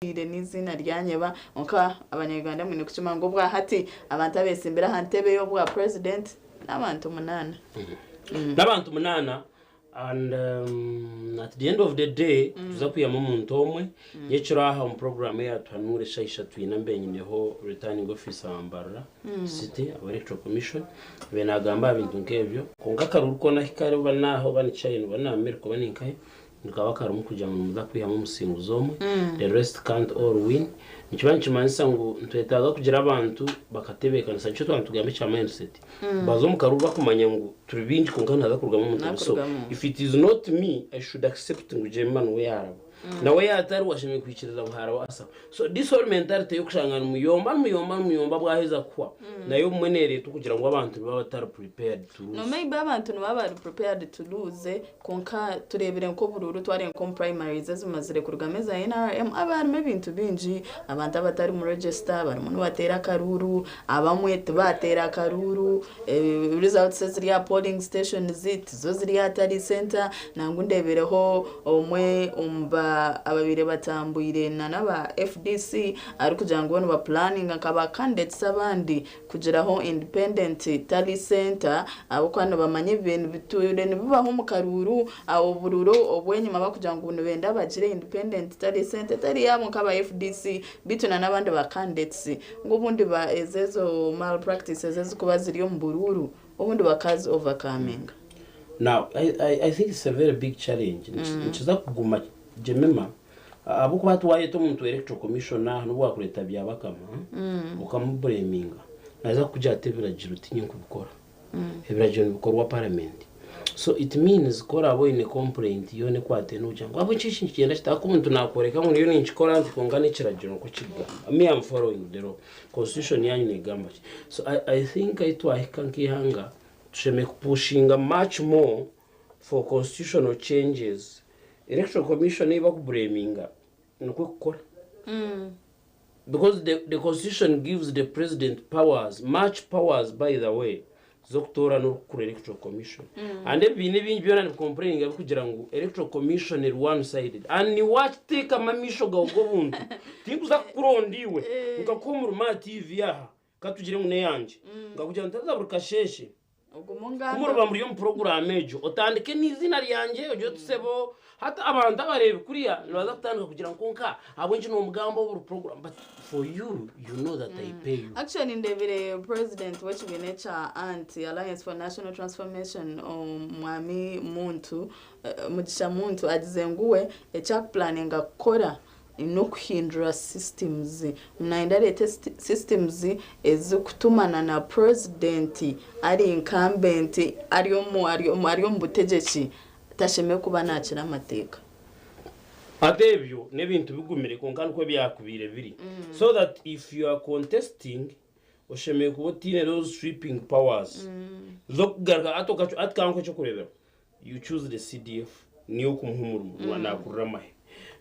Mpuriire n'eiziina ryanyeba, kwonka abanya-Uganda mwine kukimanya ngu obwahati abantu abetsimbire aha ntebe y'obwa purezidenti n'abantu munaana. N'abantu munaana and at the end of the day nituza kwihamu omuntu omwe. Nyekiro aha omu puroguraamu eya Tuhanuure eshaaha ishatu twine mbe nyineho returning officer wa Mbarara City aba Electoral Commission abaire naagamba aha bintu nk'ebyo. Kwonka akaruru koona ahi kari oba n'aha oba ni China oba ni America oba ni nkahi, Nikaba karimu kugira ngu nimuza kwihamu omusinguzi omwe, the rest can't all win. Nikiba nikimanyisa ngu nitwetaaga kugira abantu bakatebeekanisa, nikyo twaba nitugamba ekya mindset. Baza omu karuru bakumanya ngu turi baingi kwonka nihaza kurugamu omuntu omwe. So if it is not me, I should accept ngu Jemima niwe yaaraba. Nawe yaaba atariwe ashemereire kwikiriza ngu haaraba Asaph. So this whole mentality y'okushanga nimuyomba nimuyomba nimuyomba bwaheza kuhwa, nayo obumwe neereetwa okugira ngu abantu nibaba batari prepared to No lose. maybe abantu nibaba bari prepared to lose kwonka tureebire nk'oburuuru twareeba nk'omu primaries ezimazire kurugamu eza NRM haba harimu ebintu bingi, abantu abatari mu register barimu nibateera akaruuru, abamwe tibaateera akaruuru, results eziri aha polling stations tizo ziri aha tally centre, nangwa ndeebireho omwe omu ababaire batambwire n'aba FDC arikugira ngu bo nibapulaninga nka ba candidates abandi kugiraho independent tally centre ahabw'okuba nibamanya ebibaire nibitwire nibibaho omu karuuru, oburuuru obw'enyima barikugira ngu nibenda bagire independent tally centre etari yaabo nk'aba FDC beitu na n'abandi ba candidates ngu obundi ezo ezo malpractices ezirikuba ziri omu buruuru obundi bakazi overcominga. Now, I think it's a very big challenge. Nikiza kuguma Jemima, ahabw'okuba hati waayeta omuntu Electoral Commission aha n'obu waakureeta Byabakama okamubureeminga, naaza kukugira ati ebiragiro tiinye nkubikora. Ebiragiro nibikorwa Paramenti. So it means ku oraabe oine complaint yoona ekwataine nogira ngu ahabw'enki eki nikigyenda kita ahakuba omuntu naakworeka ngu ndiyo ninkikora nti kwonka n'ekiragiro nikwo kirikugamba. Me am following the law. Constitution yaanyu neegamba ki? So I, I think ahi twahika nk'eihanga tushemereire kupushinga much more for constitutional changes. Electoral Commission ei bakubureeminga nikwo ekukora. Because the, the constitution gives the president powers, much powers by the way, z'okutoorana orikukura Electoral Commission. And ebibiina ebingi byona nibikompureininga bikugira ngu Electoral Commission eri one sided. And niwe akiteekamu amaisho gawe g'obuntu. Tinkuza kukuronda iwe, nkakuha omurimo aha TV aha, katugire ngu n'eyangye. Nkakugira ngu ntaza buri kasheeshe. Ogume Ku ongambe. muriba muri omu puroguraamu egyo, otandike n'eiziina ryangye ogire oti sebo. Hati abantu abareebi kuriya nibaza kutandika kugira ngu kwonka ahabw'enki noomugamba buri puroguraamu but for you, you know that I pay you. Actually ndebire president w'ekibiina ekya ANT, Alliance for National Transformation, Omwami Muntu, Mugisha Muntu agize ngu we eki akupulaninga kukora n'okuhindura systems. Nayenda areete systems ezikutuma na na president ari incumbent ari omu ari omu butegyeki tashemereire kuba nakira amateeka. Hati ebyo n'ebintu bigumire kwonka nikwo byakubaire biri so that if you are contesting oshemereire kuba otaine those sweeping powers z'okugaruka hati hati kankuhe eky'okureeberaho You choose the CDF niyo okumuha omurimo nakurira amahe.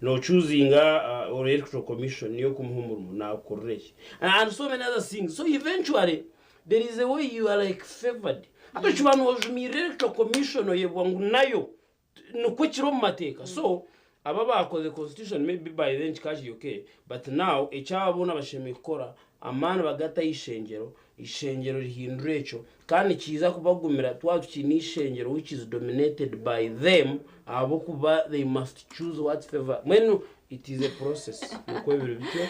No choosinga or electoral commission niyo okumuha omurimo nakurira eki. And so many other things. So eventually there is a way you are like favored. Hati okiba nojumirira electoral commission oyebwa ngu nayo nikwo kiri omu mateeka. So abo abaakoze constitution maybe by then kikaba kiri okay but now ekyaba boona bashemereire kukora amaani bagate aha ishengyero, eishengyero rihindure ekyo Kandi nikiija kubagumira twaba tukiine eishengyero which is dominated by them ahabw'okuba they must choose what favour mbwenu it is a process nikwo biri bityo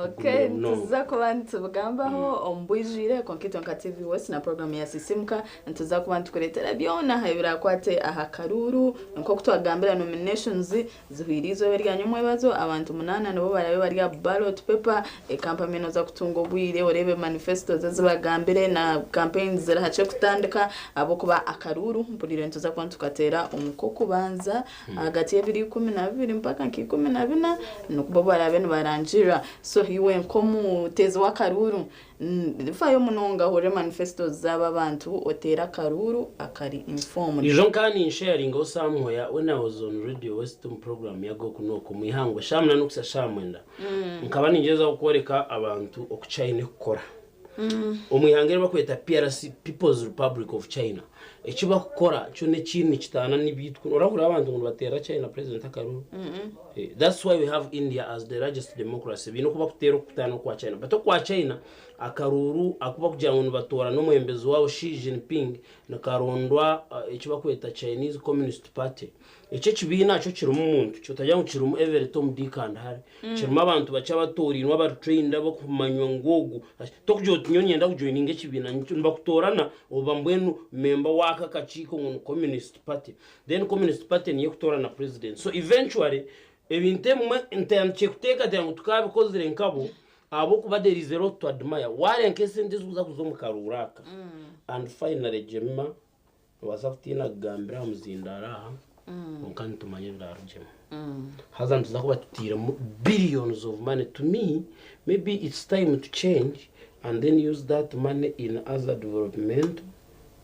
Okay, bigumire munonga. nituza kuba nitubigambaho omu bwijwire kwonka itwe nka TV West na program ya Sisimuka nituza kuba nitukureetera byona ebirakwate aha karuuru nk'oku twagambira nominations Zihweire eizooba erya nyomwebazo, abantu munaana nibo baraabe bari aha ballot paper. Ekampamya nooza kutunga obwire oreebe manifestos ezi bagambire na campaigns ziri hakye kutandika ahabw'okuba akaruuru mpuriire nituza kuba nitukateera omu kw'okubanza ahagati y'ebiro 12 mpaka nka 14 nikwo baraabe nibarangirira. So iwe nk'omuteezi w'akaruuru Fayo munonga ohurire manifestos z'aba abantu oteere akaruuru akari informed. Ijo nkaba ninsharingaho somewhere when I was on Radio West omu program ya Goku Noku omu ihangwe shaaha munaana okuhitsya shaaha mwenda. Nkaba ningyezaho kworeka abantu oku China ekukora. Omu ihanga eri barikweta PRC, People's Republic of China. Eki bakukora kyo n'ekindi nikitaana n'ebyaitu kunu. Orahurira abantu ngu nibateerera China president akaruru? That's why we have India as the largest democracy. Baine oku bakuteera okukutaana okwa China. But okwa China, akaruuru aku bakugira ngu nibatoorana omwebembezi waabo Xi Jinping nikarondwa eki bakweta Chinese Communist Party. Ekyo ekibiina kyo kirimu muntu ki? Otagira ngu kirimu every Tom, Dick and Harry. Kirimu abantu bakye abatoorainwe abari trained abakumanywa ngu ogu tokugira oti nyowe niinyenda kujoininga ekibiina nibakutoorana oba mbwenu member w'aka akakiiko ngu ni Communist Party. Then Communist Party niyo ekutoorana president. So eventually ebintu ebimwe ntandikire kuteekateeka ngu tukaabikozire nkabo ahabw'okuba there is a lot to admire. Waareeba nk'esente ezikuza kuza omu karuuru aka and finally Jemima Noobaasa kutiina kugambira aha muzindaaro aha, kwonka nitumanya ebiraarugyemu. Haza nituza kuba tutairemu billions of money. To me, maybe it's time to change and then use that money in other developmental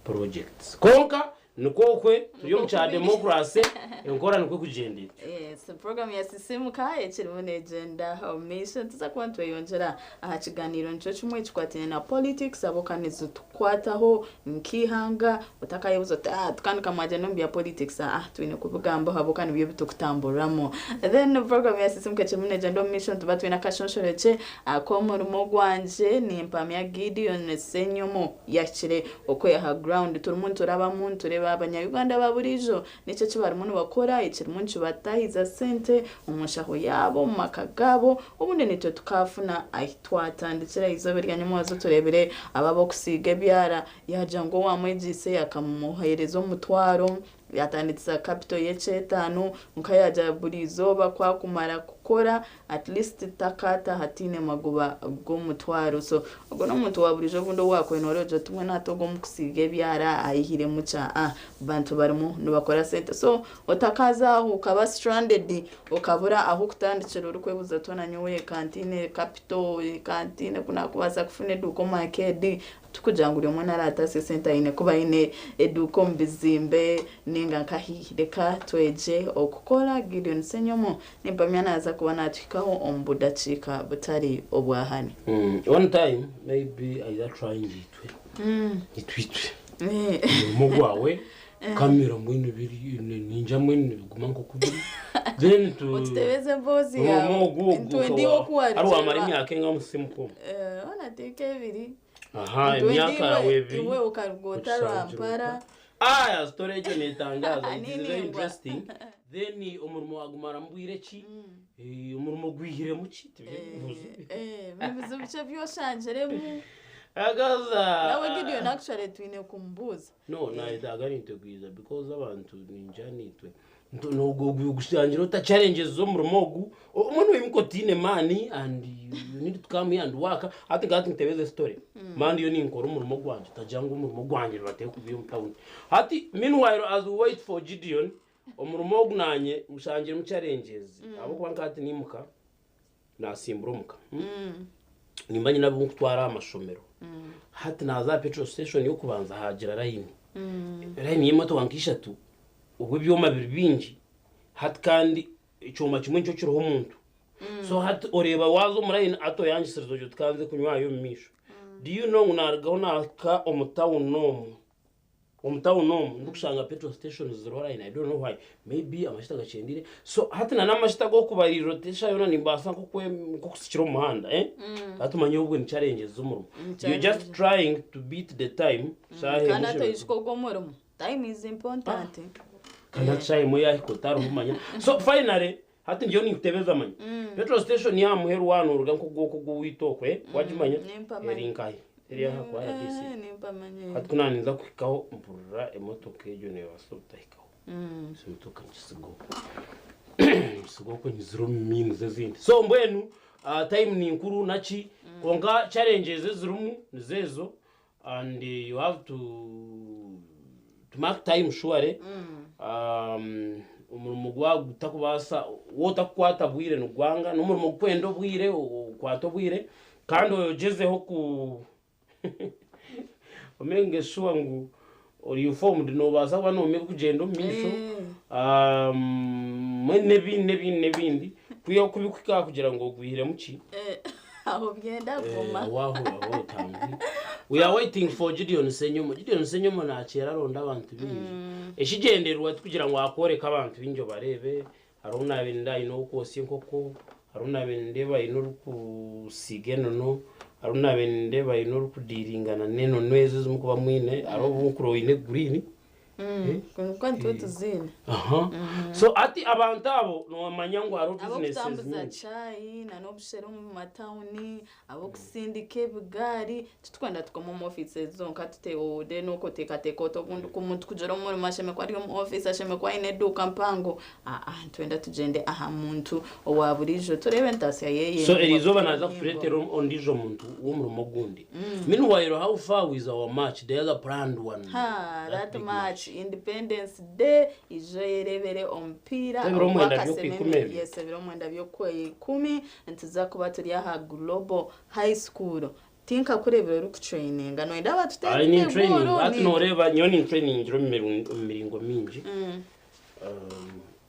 projects. Kwonka nikwo okwe turi omu kya democracy, enkora nikwo erikugyenda etyo. Yes, program ya Sisimuka ekirimu negyenda omu maisho. Nituza kuba nitweyongyera aha kiganiiro nikyo kimwe ekikwataine na politics ahabw'okuba nizitukwataho Nk'eihanga, otakayebuuza oti, ah, tukanika mwagyenda omu bya politics, aa, twine kubigambaho ahabw'okuba nibyo ebi turikutamburiramu. Then program ya Sisimuka ekirimu negyenda omu maisho, nituba twine akashonshorekye ak'omurimo gwangye, nimpamya Gideon Ssenyomo yahikire okweha ground. Turimu niturabamu nitureeba abanya-Uganda ba buriijo niki eki barimu nibakora ekirimu nikibatahiza sente omu nshaho yaabo, omu maka gaabo, obundi naitwe tukaafuna ahi twatandikira. Eizooba erya nyomwazo tureebire abo ab'okusiiga ebyara, yaagira ngu owaamwegyeise akamuheereza omutwaro, yaatandikisa capital y'ekyetaano, kwonka yaagira buri izooba ku akumara kukora At least takaataha ataine magoba g'omutwaro so ogwo n'omuntu wa buriijo obundi ou waakwenda oreeba ogira oti mbwenu hati ogu omukusiiga ebyara ayihiremu ki aa bantu barimu nibakora sente so otakaaza aho okaba stranded okabura ah'okutandikira orikwebuuza oti hoona nyowe kantiine capital kantiine ku naakubaasa kufuna eduuka omu arcade Tikugira ngu buri omwe naraatatsya esente aine kuba aine eduuka omu bizimbe ninga nkahi. Reka twegye okukora. Gideon Ssenyomo nimpamya naaza kuba naatuhikaho omu budakiika butari obwa hare. One time maybe aija trying itwe itwe itwe omurimo gwawe kamera mbwenu biri ninja mbwenu nibiguma nkoku biri then tu Otutebeze emboozi yaawe. omurimo ogu ogu Nitwenda iwe oku hari wamara warugyerwa. emyaka engahi omu simu kwo? Hoona ti nk'ebiri. Aha, Nitwenda emyaka iwe yawe ebiri. iwe okaruga ota okisangire Rwampara. ota. Aya, story egyo netangaza, it is very Niningwa. interesting. Then omurimo wagumaramu bwire ki? Eh, omurimo gwihiremu ki? Tibyo ebibuuzo. Bibuzo bikye ebi oshangiremu. Akaza. Nawe Gideon actually twine kumubuuza. No, nayetaaga nitwe kwiza because abantu ningira nitwe Nogushangire ota challenges z'omurimo ogu omwe noimuka otiine maani and you need to come here and work hati nka hati nkutebeze story mani ndiyo ninkora omurimo gwangye otagira ngu omurimo gwangye nibateeka kubiiha omu town hati meanwhile as we wait for Gideon omurimo ogu nanye ngushangiremu challenges ahabw'okuba nka hati niimuka nasimbura omuka nimba nyine abu nkutwara aha mashomero hati naza aha petrol station y'okubanza hagira layini layini y'emotoka nk'ishatu obwo ebyoma biri bingi hati kandi ekyoma kimwe nikyo kiriho omuntu so hati oreeba waaza omu layini hati oyangisiriza ogira oti kanze kunywayo omu maisho do you know ngu narugaho nahika omu tawuni omu Omu town omu ndikushanga petrol stations ziriho line I don't know why maybe amajuta gakyendeire so hati na n'amajuta ag'okubariirira oti eshaaha yoona nimbaasa nk'okusikira omu muhanda eh hati omanye obwo ni challenges z'omurimo you're just trying to beat the time shaaha emwe Kandi hati oshemereire oijuka ogwo omurimo time is important. kandi hati shaaha emwe yaahika otariho manya so finally hati ndiyo ninkutebeza manya petrol station y'aha muheru waaba nooruga nk'ogwokwo ogw'owaitu okwo wagimanya Nimpamanya. eri nkahi Eri aha ku RDC. Eh, nimpamanya. Hati ku naaninza kuhikaho mpurira emotoka egyo neebaasa obutahikaho. So emotoka ngisiga okwo. Ngisiga okwo ngizire omu means ezindi. So mbwenu ah, time ni nkuru naki kwonka challenges ezirimu nizo ezo and you have to to mark time surely. Um, omurimo gwagutakubaasa wotakukwata bwire nigwanga n'omurimo gukwenda obwire okwata obwire Kandi oyogyezeho ku omakinge sure ngu ori informed nobaasa kuba nomanya ebirikugyenda omu maisho mbwenu n'ebindi n'ebindi n'ebindi kwihaho kubikuhika aha kugira ngu ogwihiremu ki. Aho byenda kuguma. Aho aho aho otanguhi. We are waiting for Gideon Ssenyomo. Gideon Ssenyomo nakyera aronda abantu bingi. Ekigyendererwa tikugira ngu akworeke abantu bingi obareebe. Hariho naabaire nindeeba aine ow'okwosya enkoko, hariho naabaire nindeeba aine orikusiiga enono, hariho naabaire nindeeba aine orikudiiringana n'enono ezo ezi murikuba mwine, hariho obu nkureba oine green. Kwonka nitwe tuziine. Aha. So hati abantu abo noomanya ngu hariho businesses Ab'okutambuza nyingi. chai n'obushera omu matawuni, ab'okusindika ebigaari, titukwenda tukome omu ofiisi zonka tute then okoteekateeka oti obundi ku omuntu kugira omurimo ashemereire kuba ari omu ofiisi, ashemereire kuba aine eduuka mpango. Aa nitwenda tugyende aha muntu owa buriijo tureebe entaasya yeye. So eriizooba naaza kutureetera ondiijo muntu w'omurimo ogundi. Meanwhile, how far with our march, the other planned one? Ha, That that big march, Independence Day, ijo oyerebere omupiira Ebiro mwenda ogw'akasememe. by'okwikumi ebyo? Yes, ebiro mwenda by'okwikumi nituza kuba turi aha Global High School. Tinkakureebire orikutraininga, noyenda Ai, ni batuteere training. goolo? Hati nooreeba nyowe ni training omu miringo mingi.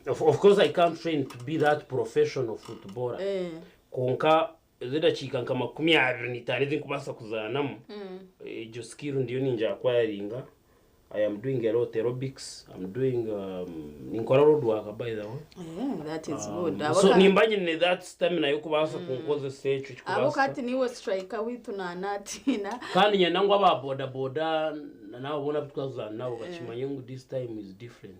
Of course I can't train to be that professional footballer. Kwonka ezidakiika nka 25 ezinkubaasa kuzaanamu, egyo skill ndiyo ningyacquiringa. I am doing a lot aerobics. I'm doing ninkora road work, by the way. Eh, that is good. So nimba nyine that stamina y'okubaasa kunkozesa ekyo Abo kikubaasa. kati niwe striker witu nanatina. Kandi nyenda ngu aba boda boda nabo boona abu twazaana nabo bakimanye ngu this time is different.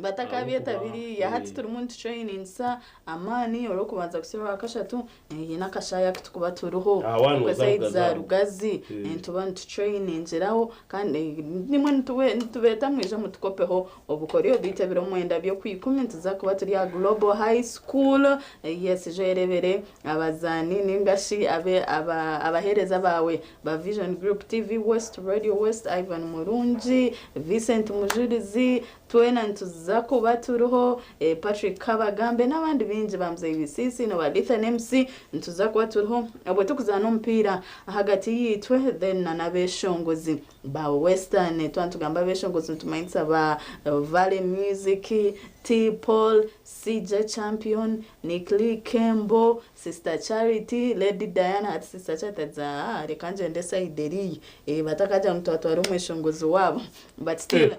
Batakabyeta Ahabw'okuba, biriya hati turimu nitutraininsa amaani orw'okubanza kusiba orwakashatu hiine akashaayi aku tukuba turiho Ah, wanu okwe oza side Rugazi za aho. Rugazi. Nituba nitutrainingiraho kandi nimwe nitubeeta mwije mutukopeho obukoryo bwaitu ebiro mwenda by'okwikumi nituza kuba turi aha Global High School. Yes, ijo oyerebere abazaani ningashi abe abaheereza baawe ba Vision Group TV West, Radio West, Ivan Murungi, Vincent Mujurizi, twena nituza kuba turiho, Patrick Kabagambe n'abandi bingi ba Mzee Bisisi na ba Lithan MC nituza kuba turiho obwo tukuzaana omupiira ahagati yiitwe then na n'abeshongozi ba Western. Twaba nitugamba abeshongozi nitumanyisa ba Valley Music, T Paul, CJ Champion, Nick Lee Kembo, Sister Charity, Lady Diana. Hati Sister Charity ati ah, reka ngyende side eriya batakagira ngu twatwara omweshongozi waabo, but still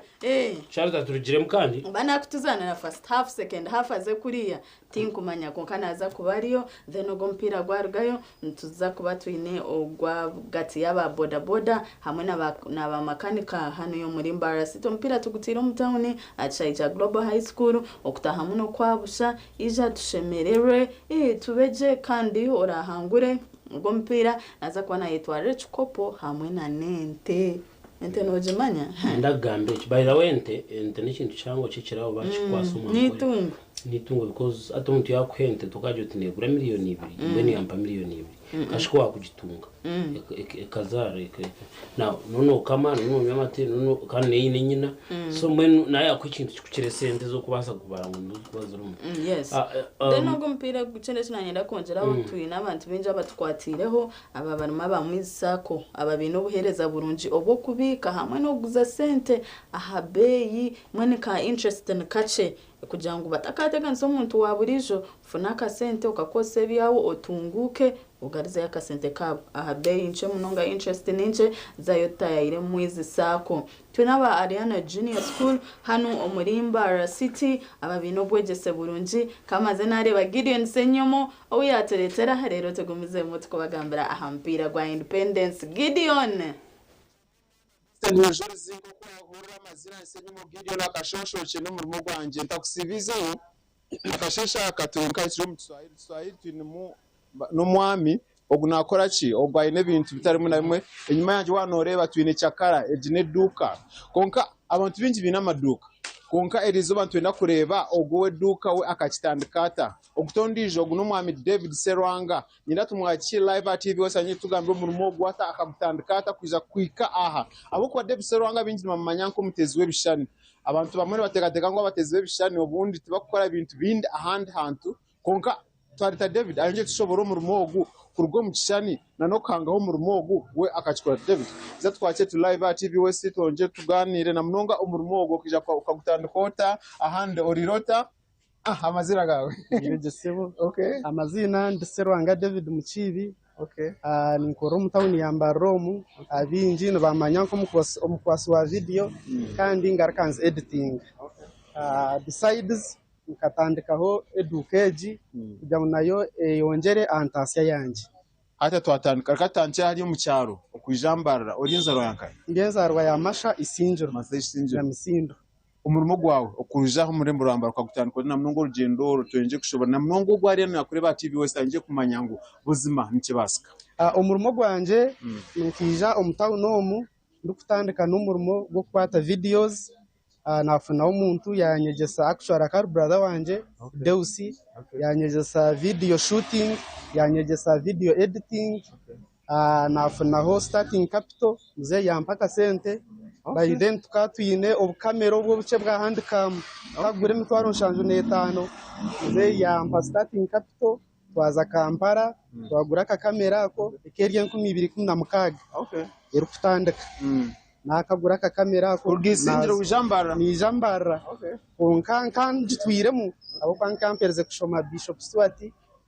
Charles aturugiremu kandi. Banakutuzana na first half, second half aze kuriya tinkumanya, konka naza kuba ariyo. Then ogwo omupiira gwarugayo nituza kuba twine ogwa gati y'aba boda boda hamwe n'abamakanika hano yo muri Mbarara City. Omupiira tugutiire omu tawuni aha kishaayi kya Global High School, okutahamu n'okwabusha. Ija tushemererwe, tubegye, kandi orahangure ogwo omupiira naza kuba nayetwarira ekikopo hamwe na n'ente. Ente nogimanya? Ndakugamba eki, by the way, ente n'ekintu kihango kyekirabo bakikwasa omwankore. N'itungo. Nitungo, because ati omuntu yakuha ente tokagira oti negura 2 miliyoni, mbwenu yampa 2 miliyoni, kashiko wakugitunga ekazaara now nono okama, nono onywa amate, nono kandi neine nyina. So mbwenu naye yakuha ekintu kikukira esente z'okubaasa kubara ngu nizikuba zirimu. Yes. Ah, Then ogwo omupiira kindi ekinanyenda kwongyeraho, twine abantu bingi abatukwatiireho. Aba barimu aba Sacco, aba baine obuheereza burungi obw'okubiika hamwe n'okuguza sente aha beeyi mbwenu ka interest ni kakye kugira ngu batakateganisa omuntu wa buriijo. Funa akasente okakozesa ebyawe, otunguuke, ogarizeyo akasente kaabo aha beeyi nkye munonga, interest ni nkye zayo tutayayire mwizi Sacco. Twine aba Ariana Junior School hanu omuri Mbarara City, aba baine obwegyese burungi. Kamaze nareeba Gideon Ssenyomo ou yatureetera reero tugumizemu tukubagambira aha mupiira gwa Independence. Gideon. Mujurizi, nk'oku wahurira amazina, Ssenyomo Gideon akashonshoke n'omurimo gwangye ntakusibizeho akasheshe aka. Turi nkakiri omu Kiswahili. Kiswahili twinemu n'omwami ogu nakora ki, ogu aine ebintu bitarimu na bimwe. Enyima yangye waaba nooreeba twine Chakara, egi n'eduuka. Kwonka abantu baingi baine amaduuka, kwonka eriizooba nitwenda kureeba ogu ow'eduuka we akakitandika ata. Ogu t'ondiijo, ogu n'omwami David Serwanga. Nyenda tumwakire live aha TV West, tugambire omurimo ogu ata akagutandika ata kwija kuhika aha. Ahabw'okuba David Serwanga baingi nibamumanya nk'omuteezi w'ebishushani. Abantu bamwe nibateekateeka ngu abateezi b'ebishushani obundi tibakukora bintu bindi ahandi hantu, kwonka twareeta David ayongye tushobora omurimo ogu kuruga omu kishushani n'okuhangaho omurimo ogu we akakikora. David, za twakire turi live aha TV West, twongye tugaaniire na munonga omurimo ogu okaija okagutandika ota, ahandi oriire ota? Amazina gaawe? Nyegesebo. Okay. Amazina ndi Serwanga David Mukiibi. Ninkorera omu tawuni ya Mbarara omu. Abaingi nibamanya nk'omukwasi wa vidiyo kandi ngaruka nzi editinga. Besides nkatandikaho eduuka egi kugira ngu nayo eyongyere aha ntaasya yangye. Hati twatandika, reka tutandikire hariya omu kyaro okwija Mbarara. Ori enzaarwa ya nkahi? Ndi enzaarwa ya Masha Isingiro. Masha Isingiro. Namitsindo. Omurimo gwawe okwija aha omu rurembo rwa Mbarara okagutandika ota namunonga orugyendo oru twengye kushobora namunonga ogwo ariyo nakureeba aha TV West ayengye kumanya ngu buzima nikibaasika? Omurimo gwangye nkaija omu tawuni omu ndikutandika n'omurimo gw'okukwata videos, Naafunaho omuntu yaanyegyesa actually akaba ari brother wangye Deus yaanyegyesa video shooting, yaanyegyesa video editing, naafunaho starting capital muzeeyi yampa akasente by then tukaba twine obukamera obu obukye bwa hand cam bukagura emitwaro nshanju n'etaano, muzeeyi yampa starting capital twaza Kampala twagura akakamera ako ekeri 2016 erikutandika. Naakagura akakamera ako. Kuruga Isingiro waija Mbarara? Naija Mbarara. Kwonka nka ngitwiremu ahabw'okuba nka mperize kushoma Bishop Stuart,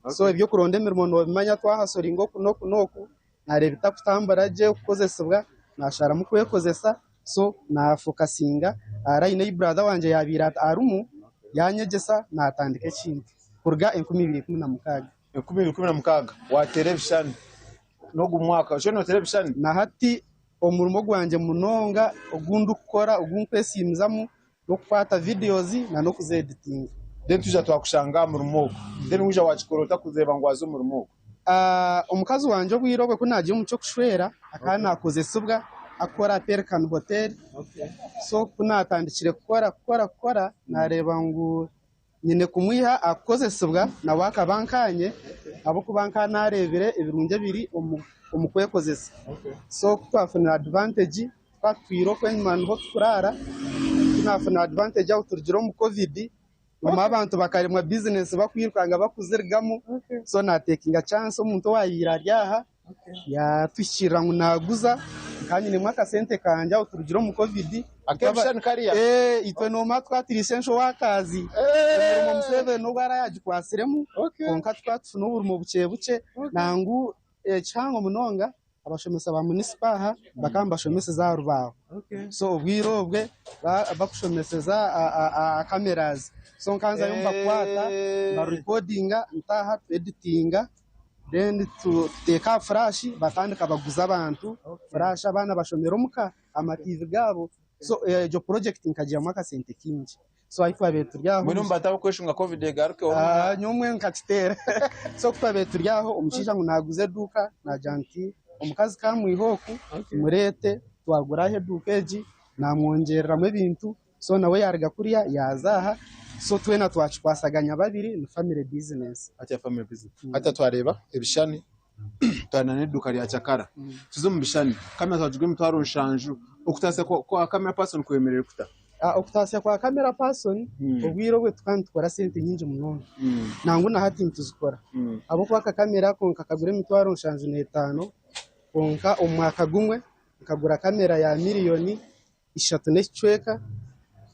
so eby'okuronda emirimo noobimanya twahasoringa oku n'oku n'oku, naareeba etakutambura gye kukozesibwa, naasharamu kwekozesa, so naafokasinga aha line ei brother wangye yaabaire arimu, yaanyegyesa naatandika ekintu kuruga 2016. 2016 waateera ebishushani n'ogu mwaka oshuba nooteera ebishushani? Na hati Omurimo gwangye munonga ogu ndikukora ogu nkwesiimizamu n'okukwata videos na n'okuzeditinga. Then twija twakushanga aha murimo ogu. Then waija wakikora ota kureeba ngu waaza omu murimo ogu? Omukazi wangye obwire obwe ku naagiire omu ky'okushwera akaba naakozesibwa akukora aha Pelican Hotel. So ku naatandikire kukora kukora kukora naareeba ngu Nyine kumwiha aha kukozesibwa nawe akaba nkaanye ahabw'okuba nkaba naareebire ebirungi ebiri omu kwekozesa. So ku twafunire advantage tukaba tutwire okwo enyima niho tukuraara, ku naafunire advantage aho turugire omu covid, bamwe abantu bakaremwa bizinesi bakwirukanga bakuzirigamu, so naatekinga chance omuntu owaabaire ari aha Yaatuhikiirira ngu naaguza, nkaba nyinemu akasente kangye aho turugire omu Covid. Ak'ebishushani kariya? Ee, itwe noomanya tukaba turi ishenshi ow'akaazi. Emirimo Museveni obu araabe yaagikwatsiremu, kwonka tukaba tufuna oburimo bukye bukye. Nangwa ekihango munonga, abashomesa ba munisipa aha bakaba nibashomeseza aha rubaaho. So obwire obwe bakushomeseza aha cameras. So nkaba nzayo mbakwata, mbarekodinga, ntaaha tueditinga. Then tuteeka aha furashi batandika baguza abantu furashi abaana bashomera omuka aha matiivi gaabo. So egyo purojekiti nkagiihamu akasente kaingi. So ahu twabaire turi aho. Mbwenu omu batakweshunga covid egarukeho. Nyowe mbwenu nkakiteera. So ku twabaire turi aho omushaija ngu naaguza eduuka naagira nti omukazi ka mwihe oku mureete twagura aha eduuka egi naamwongyereramu ebintu. So nawe yaruga kuriya yaaza aha so twena twakikwasaganya babiri ni family business. Hati family business. Hati twareeba ebishushani twine n'eduuka rya cakara. Tuze omu bishushani kamera twagigura emitwaro nshanju. Okutaasya kwa camera person kwemereire kuta? Okutaasya kwa camera person obwire obwe tukaba nitukora sente nyingi munonga. Nangwa na hati nituzikora. Ahabw'okuba aka kamera ako nkakagura emitwaro 75 kwonka omu mwaka gumwe nkagura kamera ya miriyoni ishatu n'ekicweka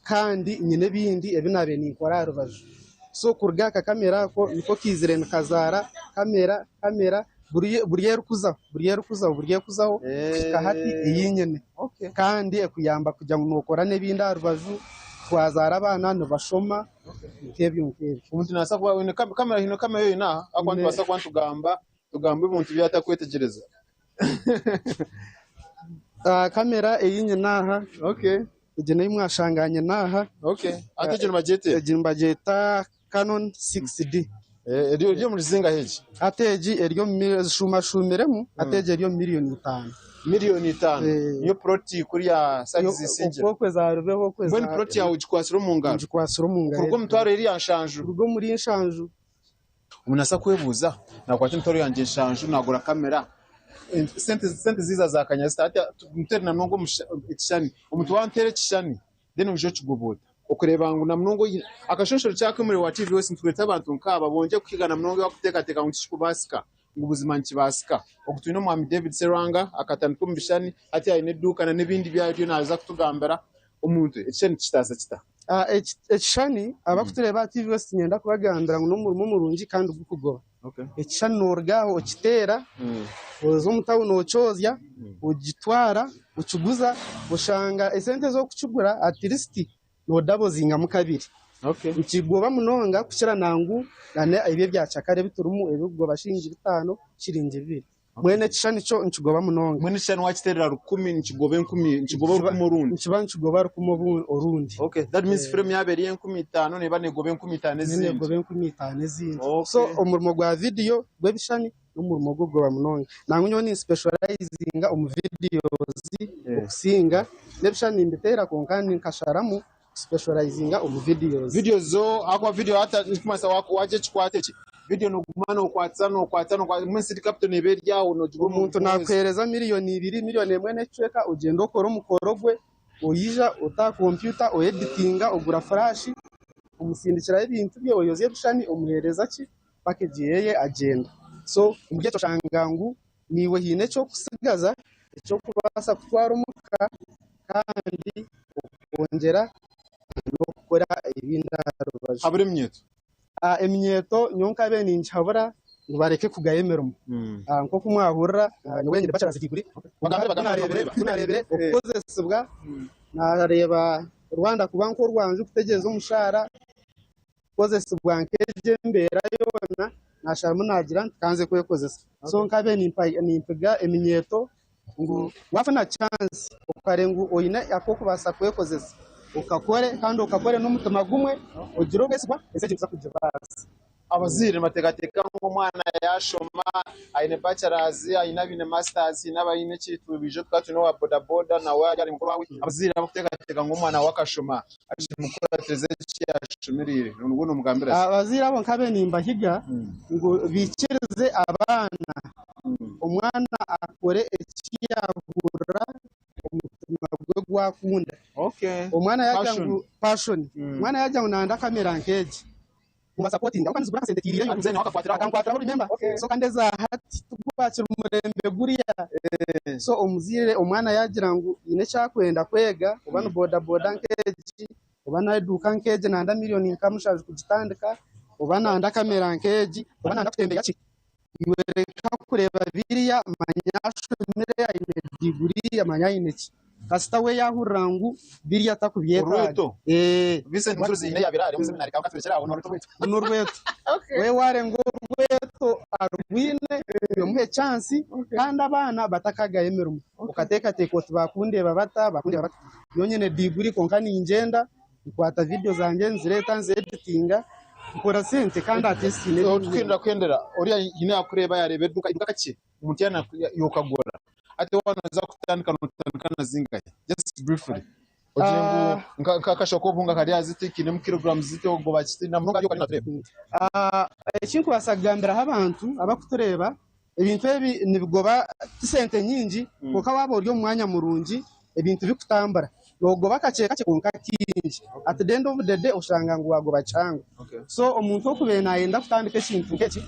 kandi nyine ebindi ebi naabaire ninkora aha rubaju. So kuruga aha kakamera ako niko kaizire nikazaara kamera, kamera, buri erikuzaho, buri erikuzaho, buri erikuzaho kuhika hati ei nyine. Kandi ekuyamba kugira ngu nookora n'ebindi aha rubaju, twazaara abaana nibashoma nk'ebyo nk'ebyo. Omuntu naabaasa kuba aine kamera, haine kamera ei oine aha ahakuba nitubaasa kuba nitugamba tugamba ebintu ebi atakwetegyereza. Kamera ei nyine aha, egi n'ei mwashanga nyine aha. Hati egi nibagyeta eta? Egi nibagyeta Canon 6D. Eri omuri zingahi egi? Hati egi eri omu zishuumashuumiremu, hati egi eri omu miriyoni itaano. Miriyoni itaano? Niyo puroti kuriya sayidi za Isingiro? Okwo za Rubeho okwo. Mbwenu puroti yaawe ogikwatsire omu ngaro? Ngikwatsire omu ngaro. Kuruga omu mitwaro eriya nshanju? Kuruga omuri nshanju. Omuntu naabaasa kwebuuza, naakwata emitwaro yangye nshanju naagura kamera, sente sente ziiza zaakanya zita? Hati nteere na munonga ekishushani, omuntu waanteera ekishushani then oije okigoboota okureeba ngu na munonga oine akashonshoro kyakemure wa TV West nitureeta abantu nkaaba bongye kuhiga na munonga bakuteekateeka ngu tikikubaasika ngu buzima nikibaasika. Ogu twine omwami David Serwanga akatandika omu bishushani hati aine eduuka na n'ebindi ebi ariyo naaza kutugambira. Omuntu ekishushani tikitaasa kita? Ekishushani, abarikutureeba aha TV West niinyenda kubagambira ngu n'omurimo murungi kandi gurikugoba. Ekishushani noruga aho okiteera, oza omu tawuni okyozya, ogitwara, okiguza, oshanga esente ez'okukigura at least nodabozingamu kabiri. Nikigoba munonga kukira nangu ebi ebya kyakare ebi turimu ebirikugoba shiringi bitaano, shiringi bibiri. Mbwenu ekishushani kyo nikigoba munonga. Mbwenu ekishushani wakiteerera rukumi nikigoba enkumi, nikigoba orukumi orundi? Nikiba nikigoba rukumi orundi. Okay, that means frame yaaba eri 5000 neeba neegoba 5000 ezindi. Neeba neegoba 5000 ezindi. So omurimo gwa vidiyo gw'ebishushani n'omurimo gw'okugoba munonga. Nangwa nyowe ninspecializinga omu videos okusinga, n'ebishushani nimbiteera kwonka nkasharamu Kuspecializinga omu videos. Videos zo ahakuba video hati nikikumanyisa wagira ekikwate eki video noguma nokwatisa nokwatisa nokwatisa mbwenu seed capital neba eri aho nogiba omu Omuntu nakuhereza miriyoni ibiri, miriyoni emwe n'ekicweka ogyenda okore omukoro gwe, oija ota aha kompyuta oeditinga, ogura flash, omusindikiraho ebintu bye, oyozya ebishushani omuhereza ki package yeye agyenda. So omuri ekyo oshanga ngu naiwe haine eki orikutsigaza eky'okubaasa kutwara omuka kandi okongyera n'okukora ebindi aha rubaju. Habura eminyeeto. Eminyeeto nyowe nkabaire ningihabura ngu bareke kugaya emirimo. Nk'oku mwahurira nyowe nyine bachelor's degree, ku naareebire okukozesibwa naareeba Rwanda kuba nk'orwanju kutegyereza omushaara, kukozesibwa nk'egyo embeera yoona, naasharamu naagira nti ka nze kwekozesa. So nkabaire nimpiga eminyeeto ngu waafuna chance okareeba ngu oine ak'okubaasa kwekozesa, okakore kandi okakore n'omutima gumwe, ogire obwesigwa, ensi egi nituza kugibaasa. Abazaire nibateekateeka ngu omwana yaashoma aine bachelors, haine abaine masters, haine abaine ki, twija tukaba twine owa bodaboda nawe ari mukuru waawe. Abazaire abarikuteekateeka ngu omwana we akashoma akimukuraatiriza eki yaashomereire, nibwo noomugambira ki? Abazaire abo nkabe nimbahiga ngu baikirize abaana, omwana akore eki yaahurira omutima gwe gwakunda. Omwana yaagira ngu passion, omwana yaagira ngu nayenda kamera nk'egi, Mubasapotinge ahabw'okuba nizigura akasente kiirireyo. Akankwatiraho remember. So kandi eza hati tigwakiri murembe guriya. So omuzaire omwana yaagira ngu haine eki arikwenda kwega oba ni boda boda nk'egi oba n'eduuka nk'egi nayenda miriyoni nka mushanju kugitandika oba nayenda kamera nk'egi oba nayenda kutembeya ki, iwe reka kureeba biriya manya ashomire aine diguri manya aine ki. Kasita we yaahurira ngu biriya takubyetaaga. Orweto. Vincent Mucuruzi haine yaabaire ari omu seminari kwonka turekyere aho n'orweto. N'orweto. We waarenga orweto arwine, omuhe chance kandi abaana batakagayo emirimo. Okateekateeka oti baakundeeba bata, baakundeeba bata. Nyowe nyine diguri kwonka ningyenda nkwata vidiyo zangye nzireeta nzeditinga nkora sente kandi at least haine ebi nyine. Tukwenda kuhendera oriya haine yaakureeba yaareeba eduuka, eduuka kakye omuntu yaaba yokagura hati waaba noza kutandika notandika na zingahi just briefly ogire ngu nk'akashaho k'obuhunga kari aha ziti kainemu kilograms ziti ogoba kiti namunonga ahari natureeba. Eki nkubaasa kugambiraho abantu abarikutureeba, ebintu ebi nibigoba ti sente nyingi kwonka waaba ori omu mwanya murungi ebintu bikutambura. Noogoba kakye kakye kwonka kaingi. At the end of the day oshanga ngu waagoba kihango. So omuntu orikubaire naayenda kutandika ekintu nk'eki,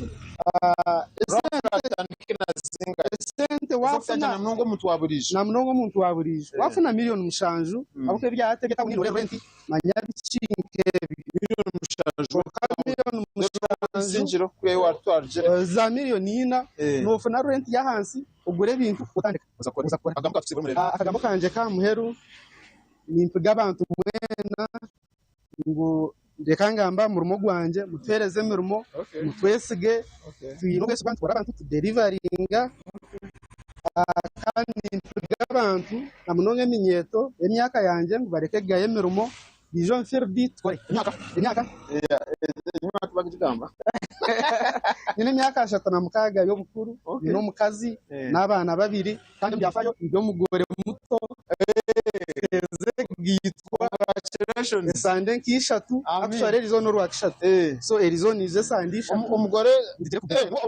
esente waafuna namunonga omuntu wa buriijo, waafuna miriyoni mushanju ahabw'okuba ebya hati eby'etawuni nooreeba renti manya biki nk'ebyo. Kwonka miriyoni mushanju za miriyoni ina noofuna renti y'ahansi ogure ebintu otandika. Akagambo kangye k'aha muheru nimpiga abantu mwena ngu reka ngambe aha murimo gwangye mutuheereze emirimo, mutwesige, twine obwesigwa nitukora abantu tuderivaringa kandi nimpiga abantu na munonga eminyeeto y'emyaka yangye ngu bareke kugaya emirimo baije omu fiiridi tukore. Emyaka? Nyine emyaka 36 y'obukuru, nyine omukazi n'abaana babiri. Kandi omu byafaayo ndi omugore muto mperize kugaitwa esande nk'ishatu actually eriizooba n'orwakishatu so eriizooba niiza esande ishatu ndigire kugaitwa.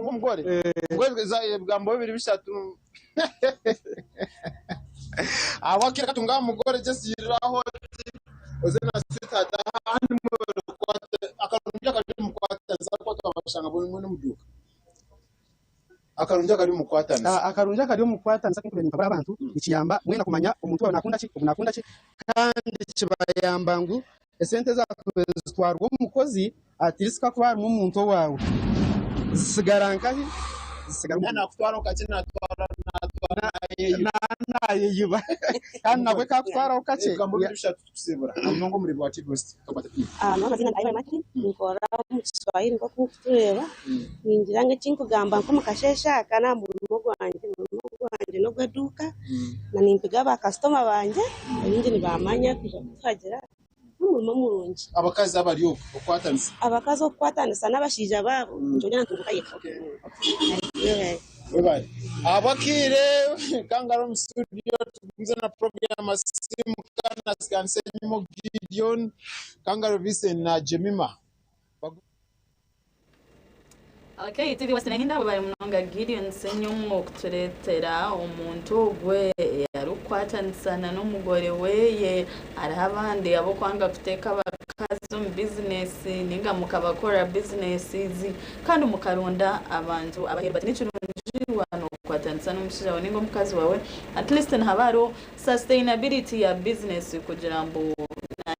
Akarungi akari omu kukwatanisa. Akarungi akari omu kukwatanisa kw'enkuba ninkabura abantu nikiyamba mwena kumanya omuntu waawe nakunda ki, ogu nakunda ki kandi kibayamba ngu esente ezakubaire nizitwarwa omukozi at least kakuba harimu omuntu owaawe Zisigara nkahi? Zisigara Naaba naakutwaraho kakye naatwara naatwara naayeyiba. Naayeyiba. Kandi nabwe ku akutwaraho kakye. Ebigambo biri bishatu tukusibura. Na munonga omuri bwa TV West. Tokwata tiivi. Amazina gangye Martin, ninkora omu Kiswahili nk'oku orikutureeba. Ningira ngu eki nkugamba nk'omu kasheeshe aka n'aha murimo gwangye, omurimo gwangye n'ogw'eduuka na nimpiga baakasitoma bangye, abaingi nibaamanya kwija kutuhagira. N'omurimo murungi. Abakazi abari okwo okukwatanisa. Abakazi okukwatanisa n'abashaija baabo nikyo ntunguka yeka. Webare. Ahabw'akaire kangari omu studio tugumize na puroguramu Simuka na Sikanisa Enyima Gideon, Kangari Vincent na Jemima. Okay, TV West Nahinda webare munonga Gideon Ssenyonga okuturetera omuntu ogwe arikukwatanisa na n'omugore weye. Hariho abandi abokwanga kuteeka abakazi omu bizinesi ninga mukabakora bizinesizi kandi mukaronda abantu abaheru bati nikirungi waaba nokwatanisa n'omushaija wawe ninga omukazi wawe at least nihaba hariho sustainability ya bizinesi kugira ngu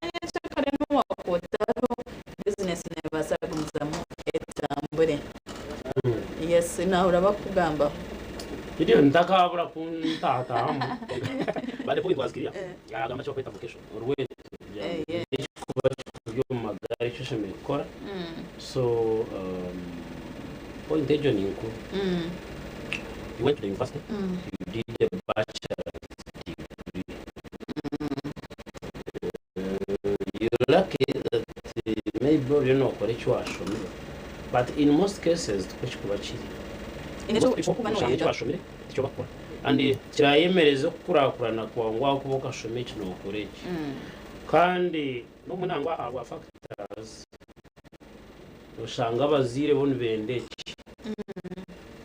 nyekyakare nuwakwotaro bizinesi nebaasa kugumizamu etambure. Yes, nahurira bakukugambaho. Gideon ntakabura kuntatahamu but the point was clear yagamba eki bakweta vocation orweto kugira ngu ekikuba kikuri omu magara eki oshemereire kukora so um, point egyo ni nkuru you went to the university you did a bachelor's degree You're lucky that maybe oriyo nokora eki washomire but in most cases tikwo kikuba kiri. Oshanga eki washomire tikyo bakukora and kirayemereza okukurakurana kwawe ngu ahakuba okashoma eki nokora eki kandi n'obumwe nangwa ahabwa factors oshanga abazaire bo nibenda eki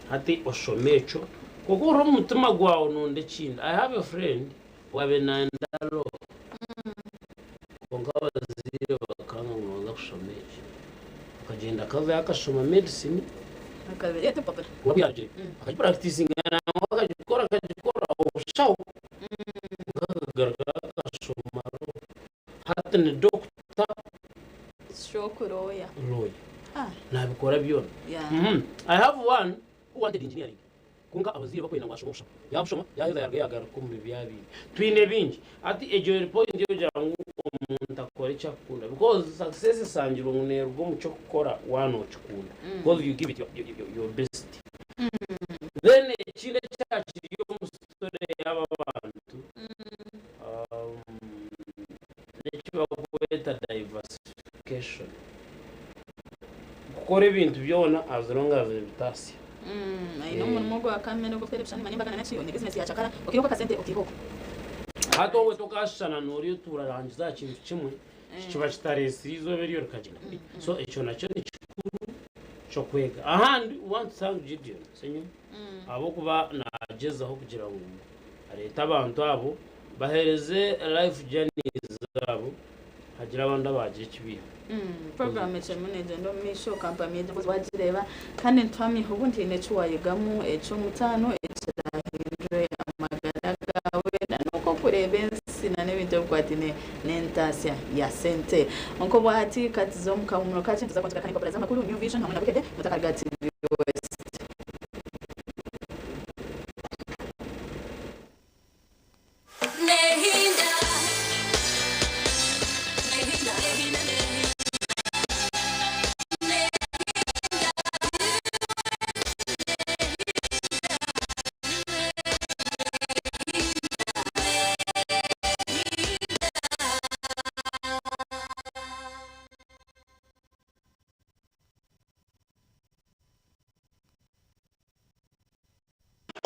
hati oshome ekyo kwonka ohurira omu mutima gwawe nonda ekindi. I have a friend Owaabaire naayenda Law kwonka abazaire bakanga ngu nooza kushoma eki. Akagyenda akazayo akashoma Medicine kwonka ku yaarugire akagipuractisinga nangwa akagikora akagikora obushaho kwonka akagaruka akashoma Law. Hati ni doctor Stroke lawyer. Lawyer. Ah. Nabikora byona. Yeah. I have one who wanted engineering. Kwonka abazaire bakwenda ngu ashome obushoma. Yabushoma yaheza yaruga yagaruka omuri byabaire. Twine bingi. Hati egyo eri point yokugira ngu omuntu akore eki akukunda because success esangirwe ngu neruga omu kyokukora waaba nokikunda because you give it your, your, your best. Then ekindi ekyakiri omu story y'aba bantu um, n'eki bakweta diversification. Kukora ebintu byona as long as nibitaasya. Aine omurimo gwa kamera ogw'okuteera ebishushani manya embaga na naki oine bizinesi ya cakara okaihaho akasente okaiha okwo. Hati obwe tokashushana n'ori oturarangiza aha kintu kimwe kiba kitareetsire eizooba eryo rikagyenda kubi. So ekyo nakyo ni kikuru ky'okwega. Ahandi we want to thank Gideon Ssenyonyi ahabw'okuba naagyezaho kugira ngu areete abantu abo baheereze life journeys zaabo hagire abandi abaagira eki baiha. Puroguraamu ekirimu neegyenda omu maisho, kampani egi wagireeba kandi nituhamya obundi haine eki waayegamu eky'omutaano ekiraahindure amagara gaawe n'oku orikureeba ensi n'ebintu ebikwataine n'entaasya ya sente. Nk'obwahati ka tuze omu kahuumuro kakye nituza kuba nitugaruka n'empapura z'amakuru, New Vision hamwe na Bukedde mutakaruga TV West.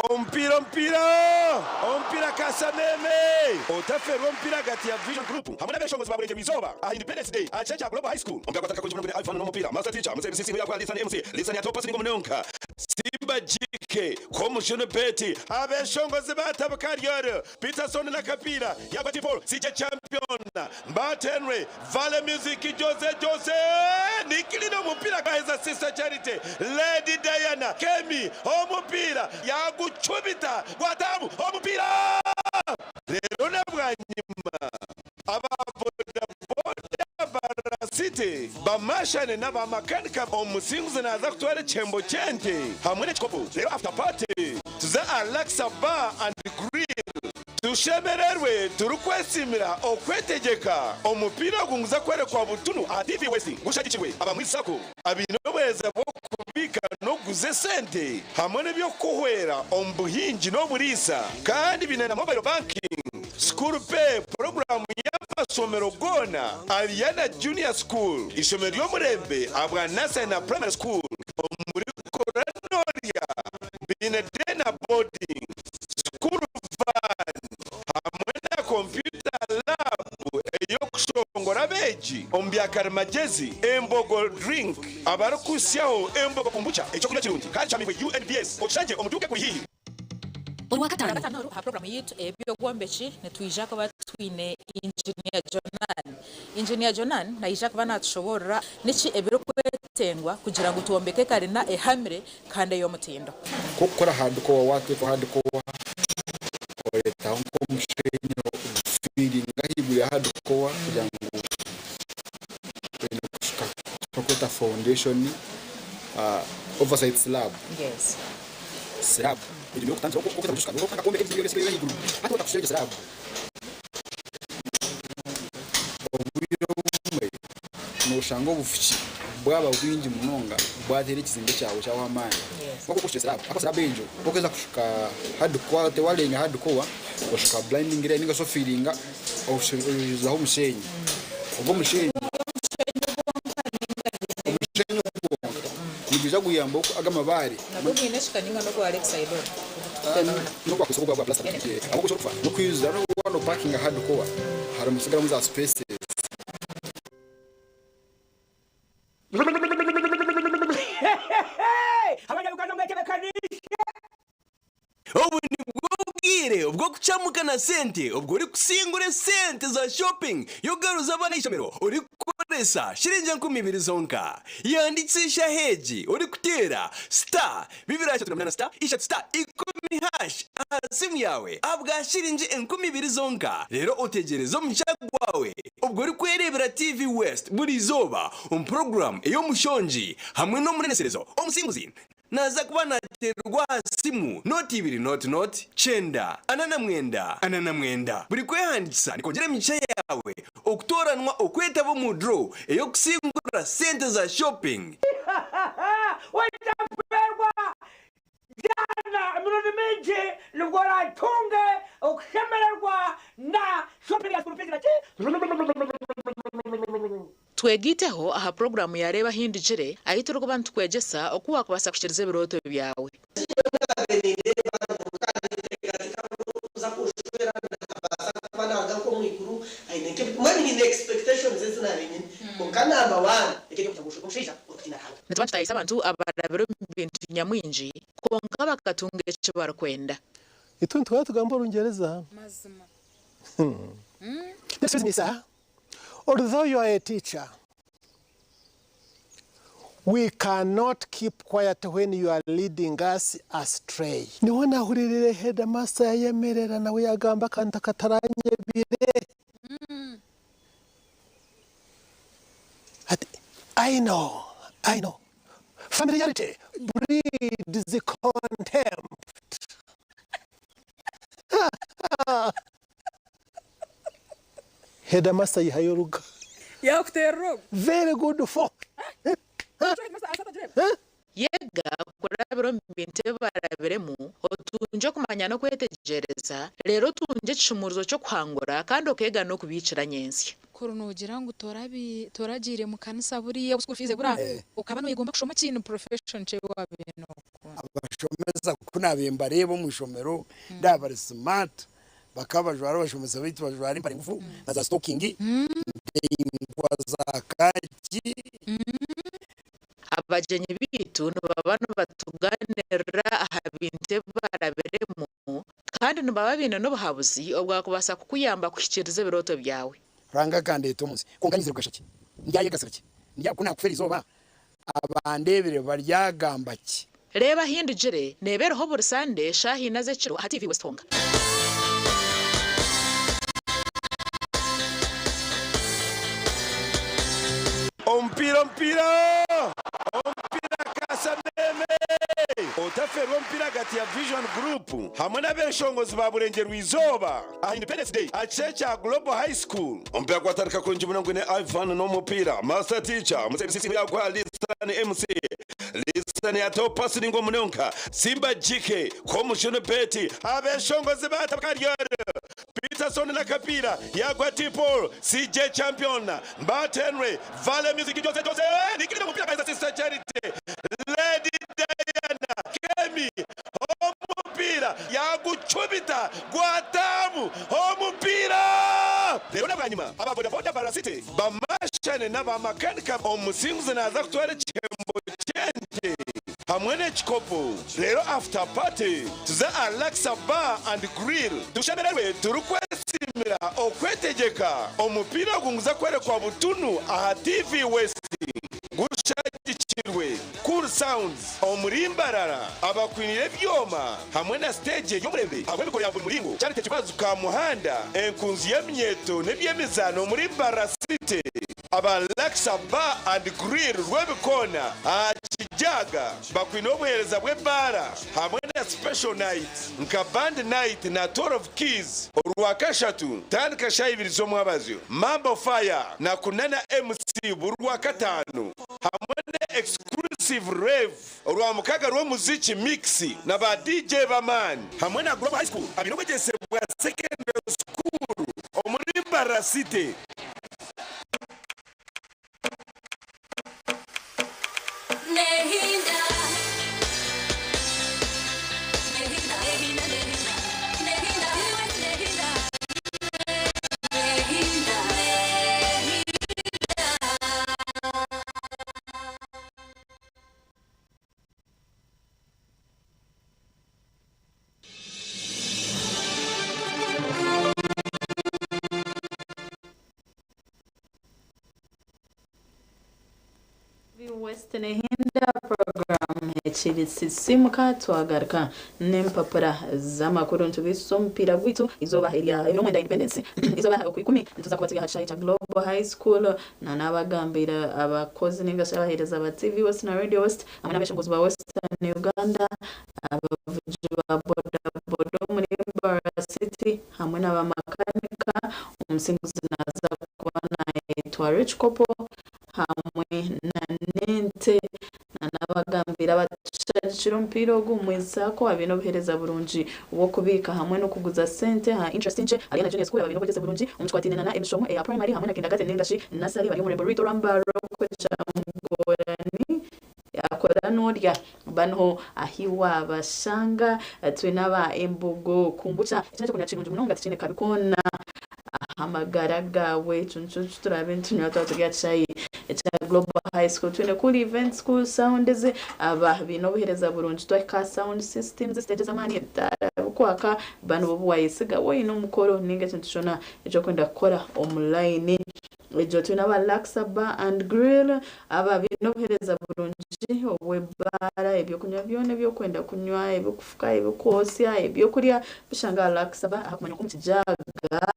Omupiira omupiira omupiira Kasameme! Otafeerwa omupiira ahagati ya Vision Group hamwe n'abeshongozi ba Burengyerwa Izooba aha Independence Day aha kishaayi kya Global High School. Omupiira gwatandika kurungi munonga Ivan n'omupiira Master Teacher Muzeeyi Musisi Huyabwa Lisani MC Lisani ata pasi ninga omunonka Simba GK Komushunu Betty Abeshongozi batabuka Ryoro Peterson na Kapiira Yagwa T-Paul CJ Champion Mbat Henry Vale Music Jose Jose Nikilina omupiira gwaheza Sister Charity Lady Diana Kemi omupiira yagucumita gwataamu omupiira Reero na bwanyima aba bodaboda ba City ba. Bamashane n'abamakanika omusinguzi naaza kutwara ekihembo ky'ente hamwe n'ekikopo reero after party tuze aha Laksa Bar and Grill tushemererwe turikwesiimira okwetegyeka. Omupiira ogu niguza kworekwa butunu aha TV West gushagikirwe aba Mwizi Sacco abaine obuheereza bw'okubiika n'okuguza esente hamwe n'eby'okukuhwera omu buhingi n'oburiisa kandi baine na mobile banking. School Pay puroguraamu y'amashomero goona Ariana Junior School, eishomero ry'omurembe ahabwa Nursery na Primary School omuri Koranorya baine Day na Boarding, School Van hamwe na Computer Lab ey'okushongora abeegi omu bya karimagyezi, Embogo Drink abarikuhitsyaho Embogo Kombucha eky'okunywa kirungi kandi kyamiibwe UNBS okishangye omu duuka ekuri haihi. Orwakataano. Orwakataano oru aha puroguraamu yaitu ey'eby'obwombeki nitwija kuba twine Engineer Jonan. Engineer Jonan naija kuba naatushoboorora niki ebirikwetengwa kugira ngu twombeke ekarina ehamire kandi ey'omutindo. Nk'okukora hardcore waateekaho hardcore oreetaho nk'omusheenyi ogufiiringa ahaiguru ya hardcore kugira ngu oine kushuka ekiturikweta foundation oversight slab. Slab egyo niyo okutandikiraho oku okuza kushuka nokutandika kwombeka ebizimbe byona ebisigaire ahaiguru hati otakushukire egyo slab. Obwire obumwe noshanga obufuki bwaba bwingi munonga bwateera ekizimbe kyawe kyahwa amaani. Kwonka ku okushukire slab, ahakuba slab egyo ku okuheza kushuka hardcore tiwarenga hardcore oshuka blinding layer ningashi ofiringa oijuzaho omusheenyi. Ogwo omusheenyi omusheenyi gwonka nigwija guyambaho ago amabaare. Nagwo gwine ekika ninga n'ogwa Lakeside ogu ogutukutemeho na. N'ogwa kusooka ogwa plastic ahabw'okuba eki orikufa n'okwijuza n'obu nopakinga hardcore harimu hasigaramu za spaces. Obu nibwo bwire obw'okucamuka na sente obwo orikusingura esente za shopping y'okugaruza abaana ahaishomero orikukoresa shiringi 2000 zonka. Yandikisa eshaaha egi orikuteera star 238 star ishatu star ikumi hash aha simu yaawe ahabwa shiringi 2000 zonka reero otegyereze omugisha gwawe obwo orikwereebera TV West buri izooba omu puroguraamu ey'omushongi hamwe n'omureneserezo omusinguzi Naaza kuba naateererwa aha simu nooti ibiri nooti nooti kyenda ana na mwenda 49. Buri kwehandiikisa nikwongyera emigisha yaawe okutooranwa okwetaba omu draw ey'okusingura sente za shopping. Otaferwa Jana emirundi mingi nibwo oratunge okushemererwa na shopping ya school fees na ki. Twegaiteho aha puroguraamu ya Reeba Ahindugire, ahu turikuba nitukwegyesa oku waakubaasa kuhikiiriza ebirooto byawe. Nituba nitutaayisa abantu abarabire omu bintu nyamwingi kwonka bakatunga eki barikwenda. Itwe nituhora tugamba Orungyereza. Excuse me, sir. Although you are a teacher, we cannot keep quiet when you are leading us astray. Niho nahuriirire headmaster yayemerera nawe yagamba akantu akataranyebire. Ati, I know, I know. Familiarity breeds contempt. Headmaster yihayo oruga. Yakuterera ogu. Very good for. Yega kurabira omu bintu ebi barabiremu, otungye okumanya n'okwetegyereza, reero otungye ekishumuurizo ky'okuhangura kandi okeega n'okubiikira nyentsya. Kuri nogira ngu toragiire mu kanisa buriya school fees ebura okaba noyegomba kushoma ki ni profession ki eyi wabaire nokunda? Abashomesa ku naabaire mbareeba omu ishomero ndaaba bari smart bakaba bajwara abashomesa baitu bajwara empare ngufu na za sitokingi ndaingwa za kaaki. Abagyenyi baitu nibaba nibatugaaniirira aha bintu ebi barabiremu kandi nibaba baine n'obuhabuzi obwakubaasa kukuyamba kuhikiiriza ebirooto byawe. Ruhanga akandeeta omu nsi, kwonka nyizire kugasha ki? Ndyayegasira ki? Ku naakufa erizooba, abandeebire baryagamba ki? Reeba Ahindugire neeba eriho buri Sande shaaha ina z'ekiro aha TV West honka. Omu. Omupiira omupiira omupiira Kasameme! Otafeerwa omupiira ahagati ya Vision Group hamwe n'abeshongozi ba Burengyerwa Izooba aha Independence Day aha kishaayi kya Global High School. Omupiira gwatandika kurungi munonga gwine Ivan n'omupiira Master Teacher Muzeyi yaguha Lisan MC Lisan yataho pasi ningwa munonga Simba GK Komushunu Betty abeshongozi batabuka ryoro Peterson n'akapiira yaguha T Paul CJ Champion Mbat Henry Vale Music Jose Jose nikirira omupiira akaheza Sister Charity Lady Diana Kemi omupiira yagucumita gwataamu omupiira reero nabwanyima aba boda boda Mbarara City bamashane naba makanika omusinguzi naza kutwara ekihembo ky'ente hamwe n'ekikopo reero after party tuze aha Laksa Bar and Grill tushemererwe turikwesiimira okwetegyeka. Omupiira ogu niguza kworekwa butunu aha TV West gushagikirwe Cool Sounds omuri Mbarara abakwiniire ebyoma hamwe na siteegi ey'omurembe ahabw'emikoro ya buri muringo. Charity Kibazu Kamuhanda enkunzi y'eminyeeto n'eby'emizaano omuri Mbarara City. Aba Laksa Bar and Grill Rwebikoona aha Kijaga bakwine obuheereza bw'ebaara hamwe na special night nka Band Night na 12 Keys Orwakashatu kutandika shaaha ibiri z'omwabazyo, Mambo Fire na Kunana MC buri Rwakataano hamwe na Exclusive Rave Orwamukaga rw'omuziki Mix na ba DJ b'amaani hamwe na Global High School abaine obwegyese bwa Secondary School omuri Mbarara City. West Nehinda program ekiri sisimuka twagaruka n'empapura z'amakuru nitubiisusa omupiira gwaitu eizooba erya ery'omwenda Independence eizooba okwikumi nituza kuba turi aha kishaayi kya Global High School na n'abagambiire abakozi ninga shi abaheereza ba TV West na Radio West hamwe n'abeshongozi ba Western Uganda abavugi ba boda boda omuri Mbarara City hamwe na bamakanika omusinguzi naaza kuba nayetwara ekikopo hamwe na n'ente na n'abagambiire abatushagikire omupiira ogu mwizaako abaine obuheereza burungi bw'okubiika hamwe n'okuguza sente aha interest nkye hariyo na Junior School abaine obwegyese burungi omu kikwataine na emishomo eya primary hamwe na kindergarten ningashi nursery bari omurembo rwaitu orwa Mbarara okwekya Mugorani Yakora n'orya banu ahi waabashanga. Twine aba Embogo Kombucha. Eki n'eky'okunywa kirungi munonga tikiine kabi koona aha magara gaawe. Ekyo nikyo eki turaabe nitunywa twaba turi aha kishaayi ekya Global High School. Twine Cool Events, Cool Sounds, aba baine obuheereza burungi. Twahika aha sound systems, siteegi z'amaani, ebitaara birikwaka, banu bo obu waayesiga waaba oine omukoro nainga ekintu kyona eki orikwenda kukora omu layini. Egyo twine aba Laksa Bar and Grill aba baine obuheereza burungi obw'ebaara, eby'okunywa byona ebi orikwenda kunywa, ebirikufuka, ebirikwotsya, eby'okurya bishanga aha Laksa Bar aha kumanywa nk'omu Kijaga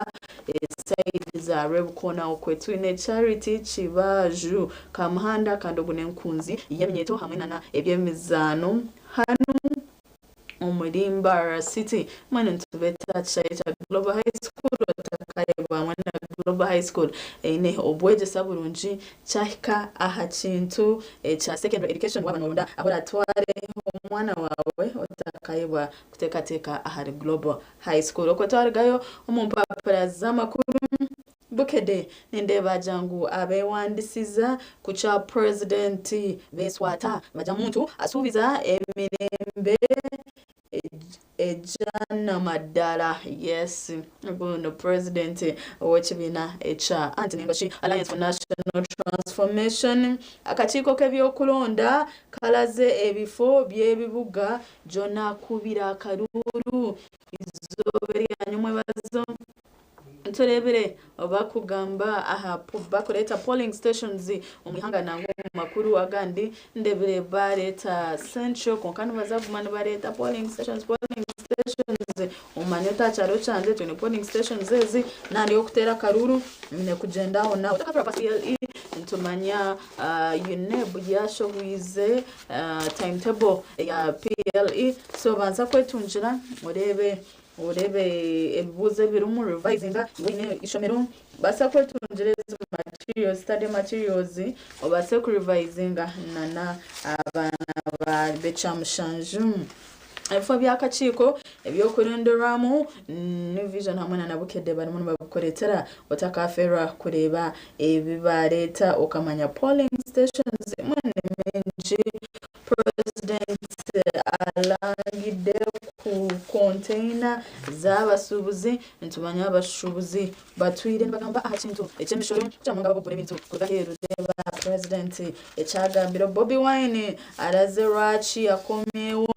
esayidi za Rwebukona okwe. Twine Charity Kibaju Kamuhanda kandi ogu n'enkunzi y'eminyeeto hamwe nana eby'emizaano hanu omuri Mbarara City. Mbwenu nitubeeta aha kishaayi kya Global High School otakaayebwa hamwe na Global High School eine obwegyesa burungi kyahika aha kintu ekya secondary education waaba nooronda ahu oraatware omwana waawe otakaayebwa kuteekateeka ahari Global High School. Okwo twarugayo omu mpapura z'amakuru. Bukedde nindeeba agira ngu abewandisiza ku kya Purezidenti beswata Bagyamuntu asuubiza emirembe egyanamaddala. Yes ogu ni Purezidenti w'ekibiina ekya anti ninga shi Alliance for National Transformation. Akakiiko k'ebyokulonda karaze ebifo by'ebibuga Jonah akubire akaruuru eizooba erya nyomwebazo. Tureebire bakugamba aha bakureeta polling stations omu ihanga nangwa omu makuru agandi ndebire bareeta central kwonka nibaza kuguma nibareeta polling stations polling stations omanye oti aha kyaro kyangye twine polling stations ezi nandi okuteera akaruuru nyine kugyenda aho naaho. Nitumanya UNEB yashohwize timetable ya PLE so banza kwetungira oreebe oreebe ebibuuzo ebirimu revisinga oine ishomero baasa kwetungira ezi materials study materials obaase kurivayizinga nana abaana ba Bekyamushanju. Ebifo by'akakiiko eby'okuronderwamu New Vision hamwe na Bukedde barimu nibabikureetera otakafeerwa kureeba ebi baareeta okamanya polling stations emwe ni mingi. Purezidenti arangidde ku container z'abashuubuzi. Nitumanya abashuubuzi batwire nibagamba aha kintu eky'emishoro kukira munonga abarikugura ebintu kuruga aheeru. Reeba Purezidenti ekyagambire Bobi Wine araze lwaki yakomyewo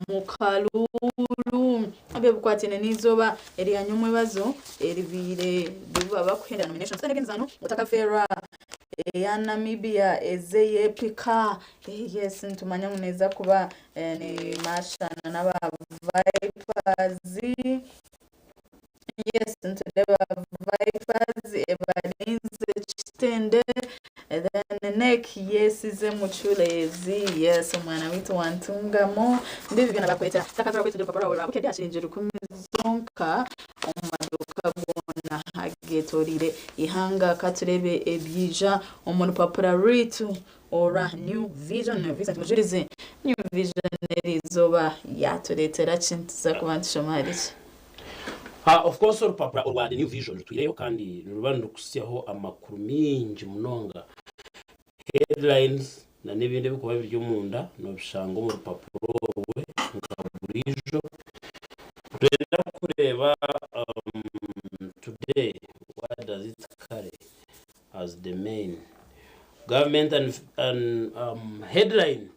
omu karuuru. Ebyo bikwataine n'eizooba erya nyomwebazo eribaire riba bakuhendera nominations n'eby'emizaano otakafeerwa eya Namibia eze yepika. Yes nitumanya ngu neeza kuba ni Marshana n'aba Vipers. Yes nitureeba Vipers ebarinze Kitende then NEC yesize Mucureezi yes omwana waitu wa Ntungamo mbibi byona bakwetera takaza kwetungira orupapura rwawe rwa Bukedde aha shiringi rukumi zonka omu maduuka goona agetoriire eihanga katureebe ebyija omu rupapura rwaitu orwa New Vision Vincent Mujurizi New Vision eriizooba yatureetera ki nituza kuba nitushoma ahari ki? Of course orupapura orwa The New Vision rutwireyo kandi niruba nirukutsyaho amakuru maingi munonga, headlines na n'ebindi ebirikuba biri omunda nobishanga omu rupapura orwe nka buriijo. Nitwenda kureeba today what does it carry as the main government and headline.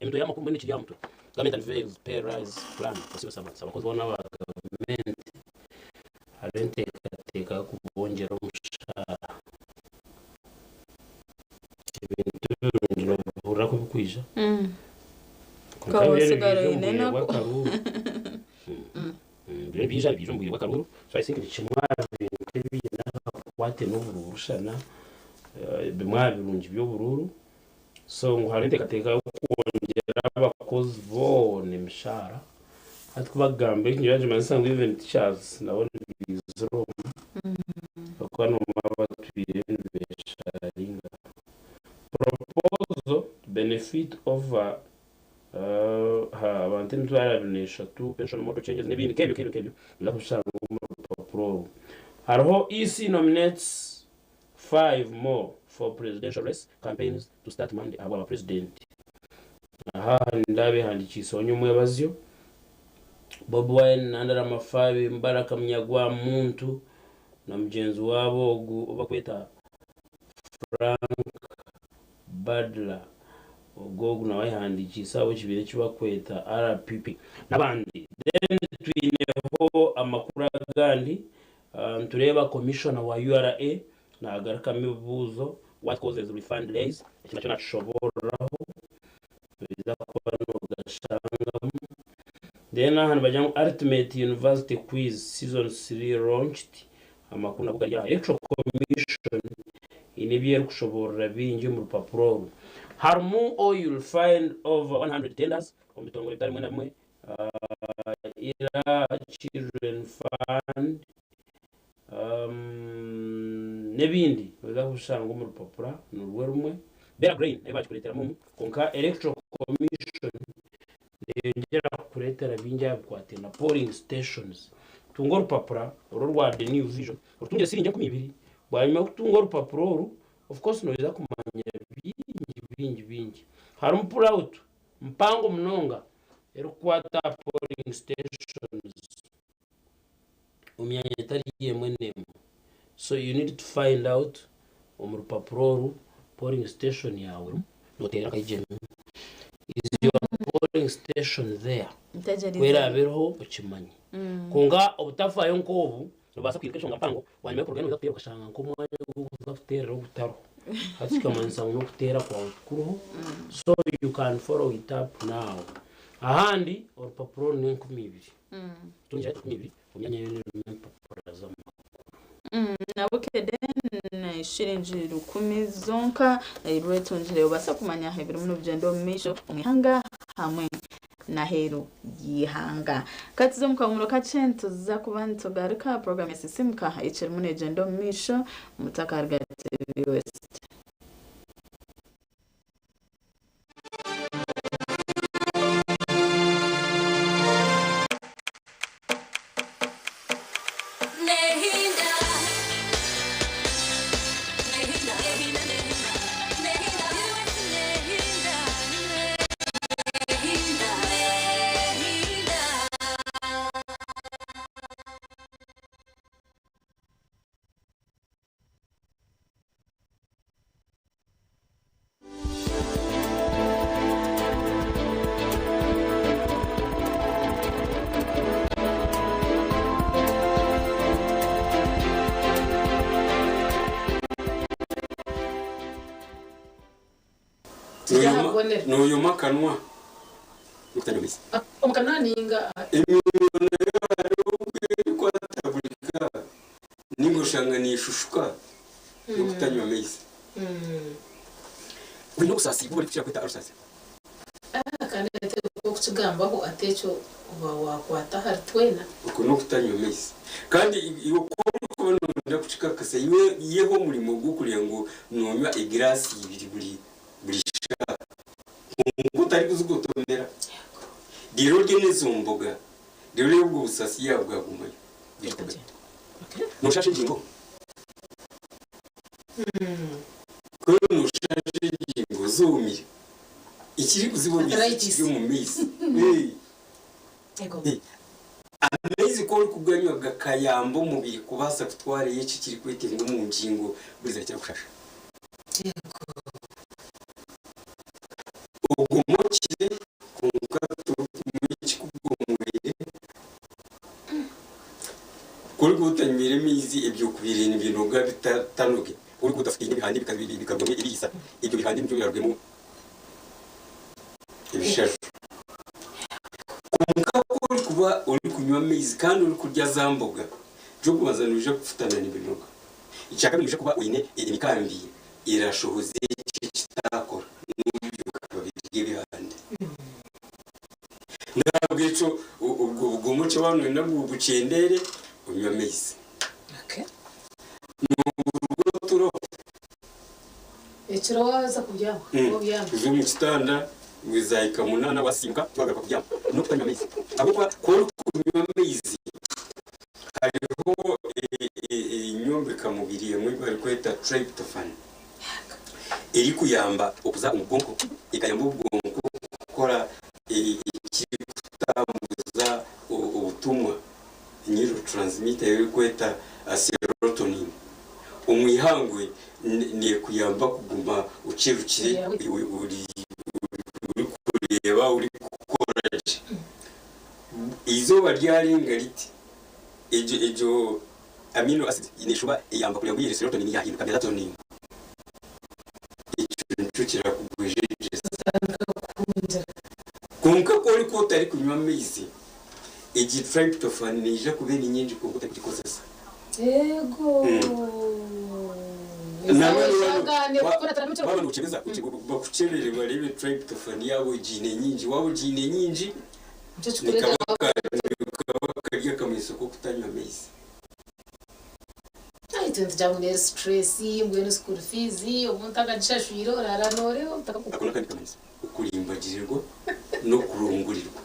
Emitwe y'amakuru mbwenu ekiri aha mutwe, Government unveils pay rise plan for civil servants, Abakozi boona aba gavumenti hariho enteekateeka y'okubongyera omushaara. Ebintu birungi noobihurira ku birikwija kwonka Okaba biriyo osigara nibiija omu oine bwire enaku. bw'akaruuru. Biriyo nibiija nibiija omu bwire bw'akaruuru so I think ni kimwe aha bintu ebiine akakwate n'oburuuru shana, bimwe aha birungi by'oburuuru. So ngu hariho enteekateeka y'okwongyera abakozi boona emishaara. Hati ku bakugamba eki nikiba nikimanyisa ngu even teachers nabo nibaizira omu ahabw'okuba noomanya batwire nibeesharinga. Proposal to benefit over abantu emitwaro 23, pension model changes n'ebindi nk'ebyo nk'ebyo nk'ebyo noija kubishanga omu rupapura oru. Hariho EC nominates 5 more for presidential race campaigns to start Monday ahabwa ba president. Aha nindabehandikiiseho nyomwebazyo. Bobi Wine, Nandala Mafabi, Mubaraka Munyagwa Muntu na mugyenzi waabo ogu ou bakweta Frank Badler ogu ogu nawe ayehandikiise ahabw'ekibiina eki bakweta RPP n'abandi. Then twineho amakuru agandi Nitureeba Commissioner wa URA nagarukamu ebibuuzo What causes refund delays? Eki nakyo nakishoboororaho noija kuba nogashangamu. Then aha nibagira ngu Ultimate University Quiz Season 3 launched amakuru nago gari aha. Electoral Commission eine ebi erikushoboorora bingi omu rupapura oru. Harimu Oil find over 100 tenders omu bitongore bitari bimwe na bimwe Ira Children Fund n'ebindi noza kubishanga omu rupapura nirwo rumwe. Bera Grain nayo bakikureeteramu omu kwonka Electoral Commission neyongyera kukureetera bingi aha bikwataine na polling stations. Tunga orupapura oru orwa The New Vision orutungye siringi 2000 bwanyima y'okutunga orupapura oru of course noija kumanya bingi bingi bingi. Harimu pull out mpango munonga erikukwata aha polling stations omu myanya etari emwe n'emwe. So you need to find out omu rupapura oru polling station yaawe erimu noteera akaija emwe. Is your polling station there? Ntegyereize. Ku eraabe eriho okimanye. Kwonka obutafayo nk'obu Nobaasa kwiruka enshonga mpango bwanyima y'okurugayo noija kuteera okashanga nk'omwanya ogu orikuza kuteereraho gutariho. Hati kikamanyisa ngu n'okuteera kwawe tikuriho so you can follow it up now. Ahandi orupapura oru n'enkumi ibiri. Tungire enkumi ibiri omu myanya yoona erimu empapura z'amakuru. Na Bukedde Shiringi 1000 zonka rwetungire obaase kumanya ebirimu nibigyenda omu maisho omu ihanga hamwe n'aheeru y'eihanga. Ka tuze omu kahumuro kakye nituza kuba nitugaruka puroguraamu ya Sisiimuka ekirimu neegyenda omu maisho mutakaruga TV West. Noyoma akanwa nokutanywa amaizi. Omu kanwa ninga. Eminwa nayo hariho obu erikwatagurika ninga oshanga neshushuka nokutanywa amaizi. Bwine obusaasi obu barikukira kweta ulcers. Kandi okukigambaho ati ekyo oba wakwata ahari twena. Okwo n'okutanywa amaizi. Kandi iwe ku orikuba nooyenda kukikakasa, iwe iheho omurimo gw'okureeba ngu noonywa egiraasi ibiri buri buri shaaha. Kwonka otarikuzigotomera. Reero orye n'ezo mboga, reero oreebe obwo busasi yaaba bwagumayo. Nooshasha engingo? Ku nooshasha engingo zoomire, ekirikuziboneza kiri omu maizi. Amaizi ku orikuganywa gakayamba omubiri kubaasa kutwarayo eki ekirikwetenga omu ngingo buri zaakira kushasha. Ogomokire kwonka torikunywa ekikugomweire. Ku orikuba otanywire maizi ebyo okubaire nibinoga bitanoge. Ku orikuba otafutaine ebihanda bikarugamu ebiriisa, ebyo bihanda nibyo birarugemu ebishaju. Kwonka ku orikuba orikunywa amaizi kandi orikurya za mboga, eky'okubanza noija kufutana nibinoga. Ekyakabiri noija kuba oine emikambi erashohoze eki ekitaakora n'obu bikuba biri ebihanda. N'ahabw'ekyo obwo bugomokye waaba nooyenda ngu bukyendeere, onywe amaizi. Nooburwa oturo. Ekiro waaza kubyama, obyama. Kuza omu kitanda zaahika munaana waasiimuka tiwagaruka kubyama. N'okutanywa maizi. Ahabw'okuba ku orikunywa amaizi, hariho enyombeka-mubiri emwe ei barikweta tryptophan erikuyamba okuza omu bwonko, ekayamba obwonko kukora ekirikutambuza obutumwa, neurotransmitter ei barikweta serotonin. Omu ihangwe neekuyamba kuguma okyerukire, orikureeba, orikukora gye. Eizooba ryarenga riti, egyo amino acid neeshuba eyamba kureba ngu eyo serotonin yaahinduka melatonin. Ekyo nikyo kirakugwejegyeza. Kwonka ku orikuba otarikunywa amaizi, egi tryptophan neija kuba eri nyingi kwonka otarikugikozesa. Waaba nookyebeza bakukyebere bareebe tryptophan yaaba ogiine nyingi. Waaba ogiine nyingi, nikaba kari akamanyiso k'okutanywa amaizi. Itwe nitugira ngu neri stress mbwenu school fees omuntu akagishashwire orara noreeba obutaka. Ako n'akandi kamanyiso, okurimbagirirwa n'okurungurirwa.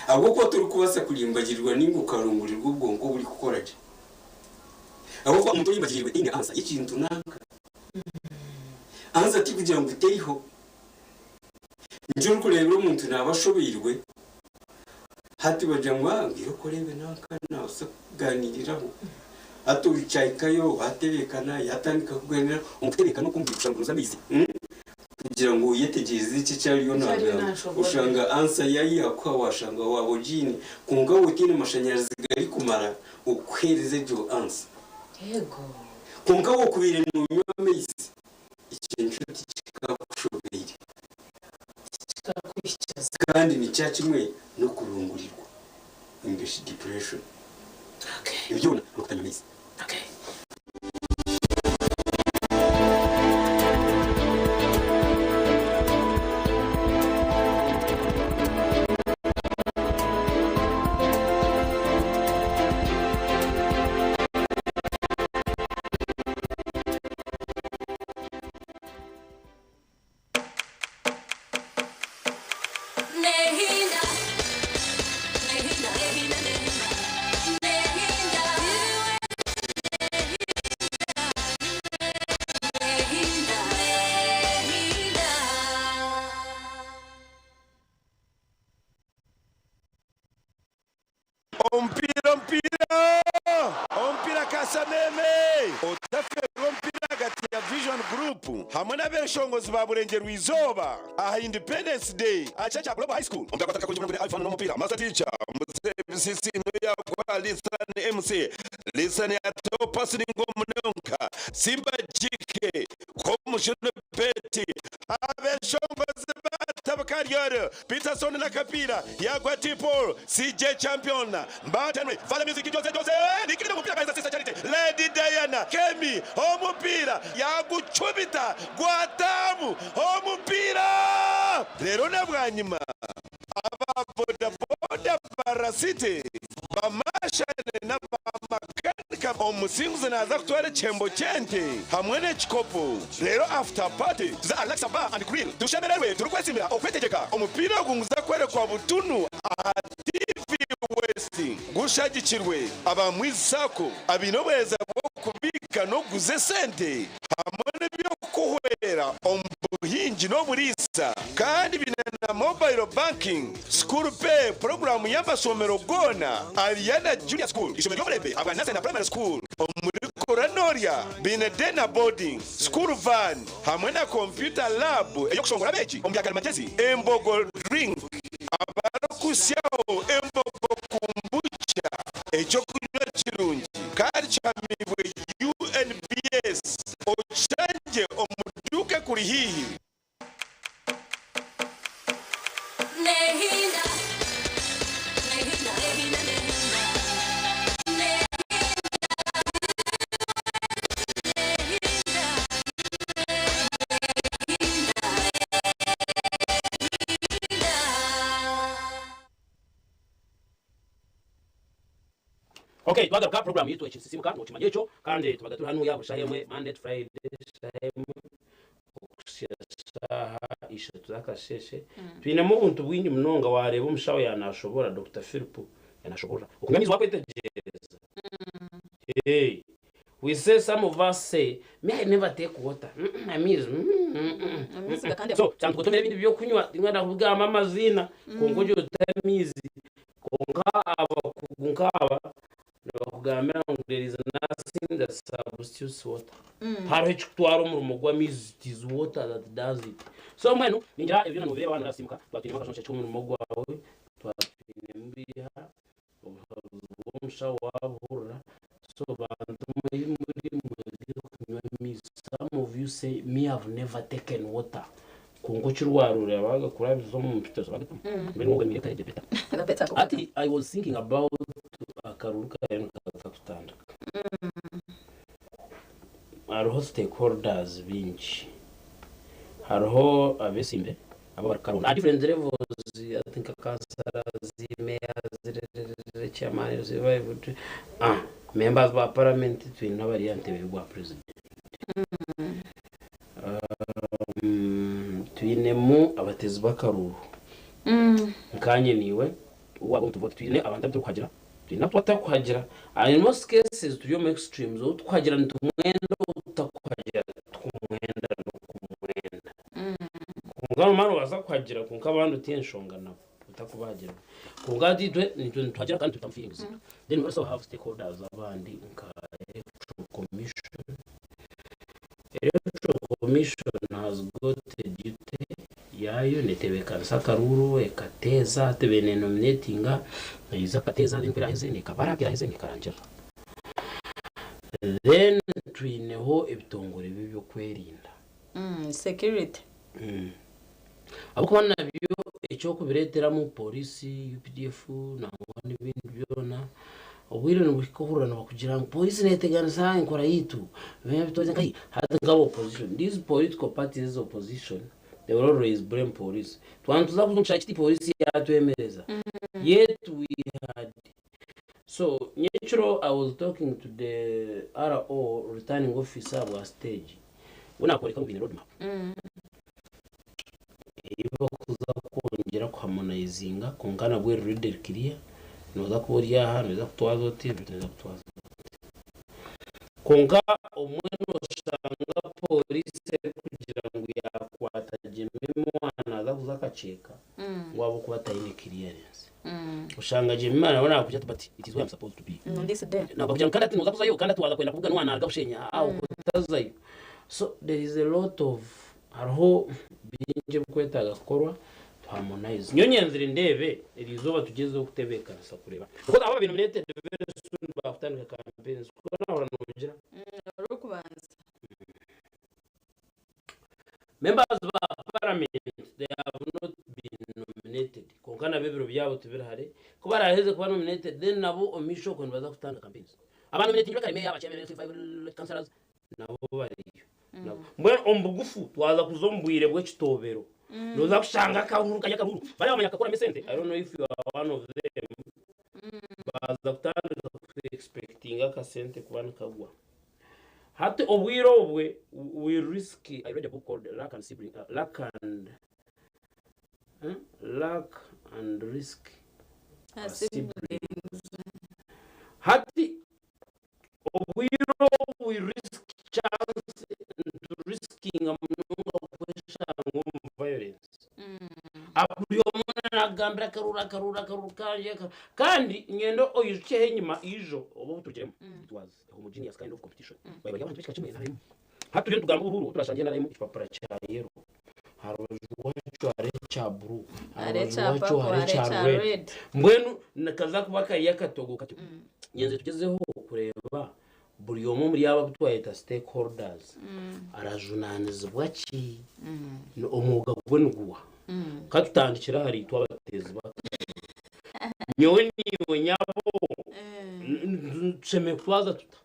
Ahabw'okuba torikubaasa kurimbagirirwa nainga okarungurirwa obwonko oburikukora gye. Ahabw'okuba omuntu orimbagiriirwe taine ansa y'ekintu nanka. Ansa tikugira ngu teriho. Nikyo orikureebera omuntu naaba ashobeirwe, hati bagira ngu ah ngu irooko oreebe nanka naabaasa kukugaaniiriraho. Hati okyahikayo waatebeekana, yaatandika kukugaaniiriraho, omu kutebeekana okwo omu kushanguruza amaizi kugira ngu oyetegyereze eki eki ariyo naagamba, oshanga ansa yaaba yaakuha waashanga waaba ogiine, kwonka waaba otaine mashanyarazi garikumara okukuheereza egyo ansa. Kwonka waaba okubaire noonywa amaizi, Ekyo nikyo tikikakushobeire. Kandi nikya kimwe n'okurungurirwa, English depression. Ebi byona n'okutanywa maizi. Kasameme! Otaferwa omupiira ahagati ya Vision Group hamwe n'abeshongozi ba Burengyerwa Izooba aha Independence Day aha kishaayi kya Global High School. Omupiira gwatandika kurungi munonga Ivan n'omupiira Master Teacher Mzee Bisisi niwe yaguha Lisan MC. Lisan yateho pasi ninga omunonga Simba GK Komushunu Betty Abeshongozi batabuka Ryoro Peterson n'akapiira yaguha T Paul CJ Champion Mbatanwe Fala Music Jose Jose Nikirira omupiira gaheza Sister Charity Lady Diana Kemi omupiira yagucumita gwataamu omupiira reero na bwanyima aba boda boda barasite ba mashane n'aba makanika omusinguzi naaza kutwara ekihembo ky'ente hamwe n'ekikopo reero after party tuze Alexa Bar and Grill tushemererwe turikwesiimira okwetegyeka omupiira ogu nguza kworekwa butunu aha TV West gushagikirwe aba Mwizi Sacco abaine obuheereza bw'okubiika n'okuguza esente hamwe n'eby'okukuhwera omu buhingi n'oburiisa kandi baine na Mobile Banking, School Pay puroguraamu y'amashomero goona Ariana Junior School, Ishomero ry'Omurembe ahabwa Nursery na Primary School omuri Koronorya baine Day na Boarding, School Van hamwe na Computer Lab ey'okushongora abeegi omu bya karimagyezi, Embogo Drink abarikuhitsyaho Embogo Kombucha eky'okunywa kirungi kandi kihamiibwe UNBS okishangye omu duuka ekuri haihi. Okay, twagaruka program yitu ekisisimuka nokimanya ekyo kandi tubaga turi hanu ya buri shaaha emwe Monday to Friday shaaha emwe okuhitsya shaaha ishatu z'akasheeshe twinemu obuntu bwingi munonga wareeba omushaho yanashobora Dokita Philip yanashobora okunywa amaizi wakwetegyereza hey. We say some of us say me I never take water mm amaizi mm Amaizi gakandya. So kyantwara kutomera ebindi byokunywa tinkwenda kubigamba amaziina kwonka ogira oti amaizi kwonka abakugu nkaaba nibakugambira ngu there is nothing that substitutes water. Hariho ekikutwara omurimo gw'amaizi it is water that does it. So mbwenu ningira ebyo byona nobireeba waaba norasiimuka twaba twinemu akashongo ky'omurimo gwawe twaba twinemu biiha Obuhabuzi bw'omushaho wabuhurira so bantu mwe muri mwege kunywa amaizi some of you say me have never taken water kwonka okirwara oreba bagakurabiza omu mpito Ati I was thinking about akaruru kariyo nikaza kutandika hariho stakeholders bingi hariho abesimbe Abo abarikukaronda aha different levels hati nka councillors, mayors, chairman, members ba parliament twine abari aha ntebe y'obwa president. Twinemu abateezi b'akaruuru nkanye naiwe waaba omu vote twine abantu abu turikuhagira twine abu tutakuhagira in most cases turi omu extremes ou tukuhagira nitumwenda ou tutakuhagira titukumwenda n'okumwenda. Kwonka nomara nobaasa kuhagira kwonka abandi otiine nshonga nabo otakubahagira. Kwonka hati itwe nitwe nituhagira kandi nitwita omu feelings zaitu. Then we also have stakeholders abandi nka electoral commission. Electoral commission has got a duty yaayo netebeekanisa akaruuru ekateeza hati ebaire nenominatinga neija ekateeza then ku eraheze nekabara ku eraheze nekarangirira. Then twineho ebitongore by'ebyokwerinda. Security. Ahabw'okuba nabyo eky'okubireeteramu pooriisi, UPDF nangwa n'ebindi byona, obwire nibuhika ohurira nibakugira ngu pooriisi neeteganisa enkora yaitu, hati nk'aba opposition, these political parties eza opposition they will always blame police. Twaba nituza kuza omu kishaayi kiti pooriisi yaatwemereza yet we had So nyekiro I was talking to the RO returning officer bwa stage we nakworeka ngu baine road map ei bakuza kwongyera kuharmonizinga kwonka nabwo eri ready eri clear noza kuba ori aha noza kutwaza oti noza kutwaza oti kwonka obumwe noshanga police erikugira ngu yakwata Jemima naza kuza. nk'akakyeka ngu ahabw'okuba taine clearance. Oshanga Jemima nawe nakugira ati but it is where I'm supposed to be. On this day. Nakugira ngu kandi ati noza kuzayo kandi ati waza kwenda kuvuga niwa naruga Bushenyi aho kutazayo. So there is a lot of hariho bingi ebikwetaaga kukorwa to harmonize. Nyowe nyenzire ndeebe eriizooba tugyezeho kutebeekanisa kureeba because abo ababaire nominated very soon baakutandika campaigns kwonka nahurira noogira. Orw'okubanza. Members ba parliament they have not been nominated kwonka nabo ebiro byabo tibiri hare ku baraheze kuba nominated then nabo omu maisho okwo nibaza kutandika campaigns. Aba nominatingirwe kare meeya, ba chairman, LC5, councillors nabo bariyo. Nabo. Mbwenu omu bugufu twaza kuza omu bwire bw'ekitoobero noza kushanga akaruru kari akaruru bariya bamanya kukakoramu esente I don't know if you are one of them baza kutandika ku expectinga akasente kuba nikagwa. Hati obwire obwe we risk I read a book called Luck and Sibling, Luck and eh? Luck and Risk Ah, are siblings. siblings. Hati obwire obu we risk chance ntu riskinga munonga kweshanga omu violence. Buri omwe nagambira akaruru akaruru akaruru kangye aka- kandi nyenda oijukyeho enyima ijo oba obuturugiremu it was a homogeneous kind of competition bari abantu b'ekika kimwe NRM hati turiyo nitugamba obuhuru turashanga NRM ekipapura kya yellow aha rubaju rwakyo hariho ekya blue aha Hariho rubaju ekya rwakyo purple, hariho hariho ekya ekya red red. mbwenu nikaza kuba kari akatogo katyo nyenze tugyezeho kureeba buri omwe omuri abo abu twayeta stakeholders arajunanizibwa ki omwoga gwe niguha katutandikire ahari itwe abateezi b'akaruru nyowe naiwe nyabo tushemereire kutwaza tuta?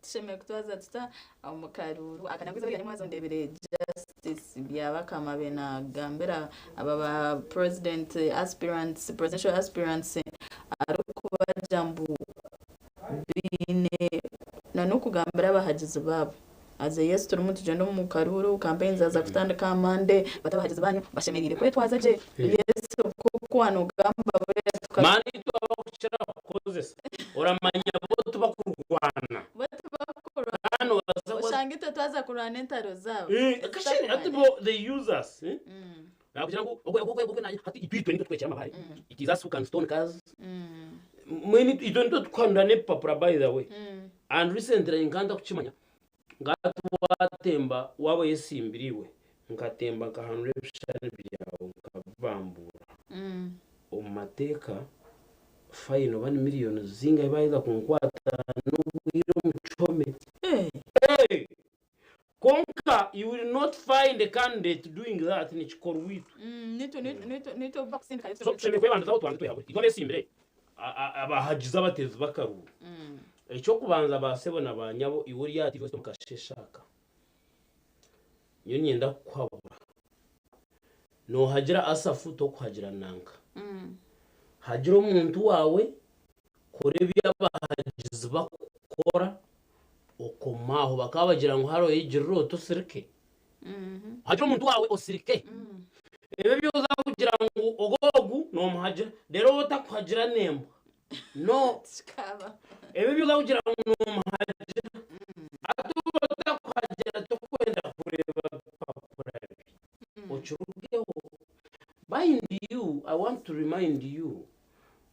Tushemereire kutwaza tuta omu karuuru aka? Nabwo eizooba ryangye ndebire Justice Byabakama abaire nagambira aba ba president aspirants, presidential aspirants arikubagira mbu baine nanokugambira abahagizi baabo. Haza yes turimu nitugyenda omu karuuru, campaigns zaaza kutandika aha Monday but abahagizi baanyu bashemereire kwetwaza gye. Yes nk'oku waanogamba buriya tuka. Mani itwe abakukira kukozesa oramanya bo tibakurwana. Bo tibakurwana. Kandi nobaasa kuba. Oshange itwe twaza kurwana entaro zaabo. Kashari hati bo they use us. Nakugira ngu ogwe ogwe ogwe naye hati itwe itwe nitwe tukwekera amabare. It is us who can stone cars. Mbwenu itwe nitwe tukuhanura n'ebipapura by the way. And recently nkaba ntakukimanya Ngati watemba waaba oyesimbire iwe, nkatemba nkahanura ebishushani byawe nkabibambuura. Omu mateeka fine oba ni millions zingahi baaheza kunkwata n'obwire omu kihome. Kwonka you will not find a candidate doing that nikikorwa itwe. So tushemereire kwebandizaho tubanze twehabure. Itwe abesimbire abahagizi abateezi b'akaruuru. Eky'okubanza ba sebo na ba nyabo iwe ori aha TV omu kasheeshe aka, nyowe niinyenda kukuhabura. Noohagira Asafu tokuhagira nanka. Hagira omuntu waawe, kora ebi abahagizi bakukora okome aho. Bakaba bagira ngu hare oyegirire oti osirike. Hagira omuntu waawe osirike. Ebyo ebi oza kugira ngu ogu ogu noomuhagira reero ou otakuhagira n'embwa. No. Ebyo ebi oza kugira ngu noomuhagira hati ou otakuhagira tokwenda kureeba bipapura bye. Okirugeho. Mind you, I want to remind you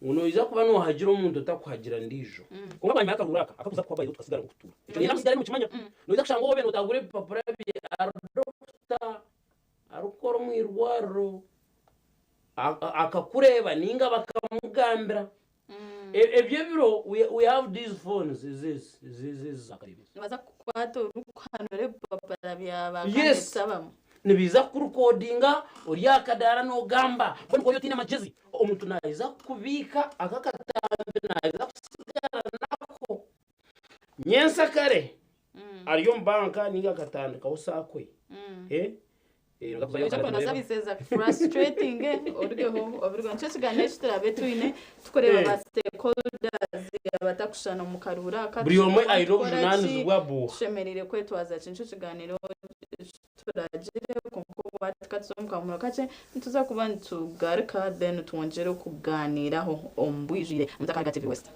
ngu noija kuba noohagira omuntu otakuhagira ndiijo. Kwonka bwanyima y'akaruuru aka, akakuza kuhwa by the way tukasigara nk'okutuura. Ekyo niinyenda musigare nimukimanya. Noija kushanga ou obaire nootagura ebipapura bye ari doctor, arikukora omu irwariro, akakureeba nainga bakamugambira. Ebyo ebiro we have these phones ezi ezi ezi zakareeba ezi. Nibaza kukukwata orikuhanura ebipapura bya ba Yes. candidates abamwe. Nibaija kukurekodinga ori aha kadaara noogamba mbwenu ku ori otaine magyezi omuntu naija kukubiika aka akatambi naija kusigara nako nyensyakare ari omu banka nainga akatandikaho saako ye. Noija kubona services frustrating orugeho orugeho nikyo ekiganiro eki turaabe twine tukureeba ba stakeholders abatakushushana omu karuuru aka Buri omwe tushemereire aine kukora ki obujunanizibwa bwe. tushemereire kwetwaza ki nikyo kiganiro eki turagire kwonka obu hati katuze omu kahumuro kakye nituza kuba nitugaruka then twongyere kuganiiraho omu bwijwire Mutakaga TV West.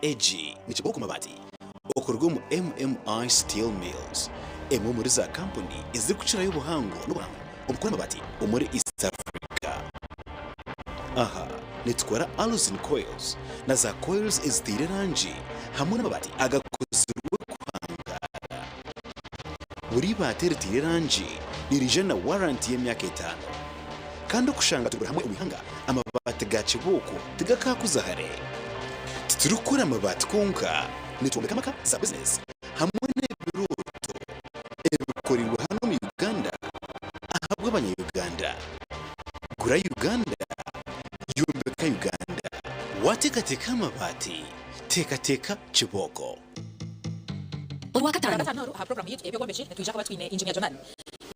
Egi ni kibooko mabaati okuruga omu MMI Steel Mills, emwe omuri za kampuni ezirikukirayo obuhango n'obuhango omu kukora amabaati omuri East Africa. Aha nitukora Aluzin Coils na za coils eziteire erangi hamwe n'amabaati agakozirwe kuhangaara. Buri ibaati eriteire erangi niriija na waranti y'emyaka etaano. Kandi okushanga turi buri hamwe omu ihanga, amabaati ga kibooko tigakaakuza hare. Titurikukora amabaati kwonka, nitwombeka amaka, za bizinesi hamwe n'ebirooto ebikoreirwe hanu omu Uganda ahabw'abanya-Uganda. Gura Uganda, yombeka Uganda. Waateekateeka aha mabaati, teekateeka kibooko. Orwakataano. Orwakataano oru aha puroguraamu yaitu ey'eby'obwombeki nitwija kuba twine Injiniya Jonan.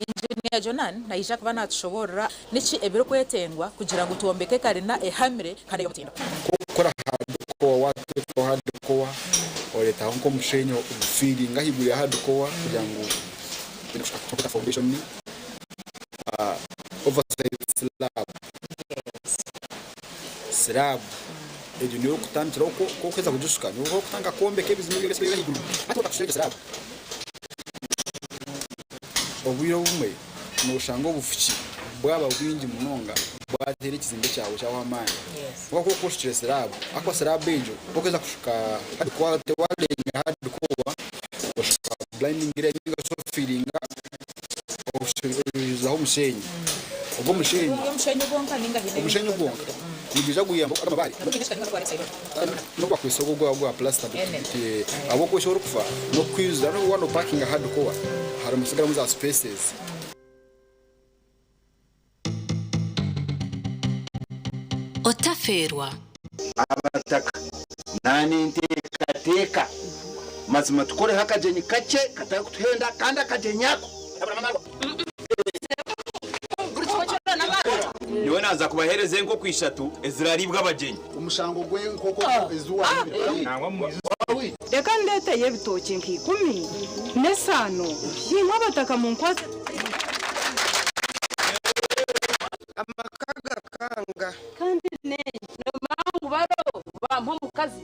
Injiniya Jonan naija kuba naatushoboorora niki ebirikwetengwa kugira ngu twombeke karina ehamire kandi ey'omutindo. Nk'okukora hardcore, waateekaho hardcore oreetaho nk'omusheenyi ogufiiringa ahaiguru ya hardcore kugira ngu kushuka foundation oversite slab, slab egyo niyo orikutandikiraho ku orikuheza kugishuka niho orikutandika kwombeka ebizimbe byona ebiri ahaiguru hati waaba otashukireho egyo slab obwire obumwe noshanga obufuki bwaba bwingi munonga bwateera ekizimbe kyawe kyahwa amaani kwonka ku orikuba oshukire slab ahakuba slab egyo ku orikuheza kushuka warenga hardcore oshuka blinding ninga shi ofiringa oijuzaho omusheenyi ogwo omusheenyi omusheenyi gwonka nigwija kuyamba aga amabaare n'obu bakwitse ogwo ogwa pulasita ahabw'okuba eki orikufa n'okwijuza n'obu waaba nopakinga hardcore harimu hasigaramu za spaces. Otafeerwa. Abataka, Naninteekateeka mazima tukoreho akagyenyi kakye katarikutuhenda kandi akagyenyi ako. Nyowe naaza kubaheereza enkoko ishatu eziraariibwe abagyenyi. Omushango gw'enkoko ezi waayibire. Reka ndeeteyo ebitookye nka ikumi n'esaano, naimwe abataka munkwatse tuteere. Amaka gakanga. Kandi n'enki nomanya ngu baro bampa omukazi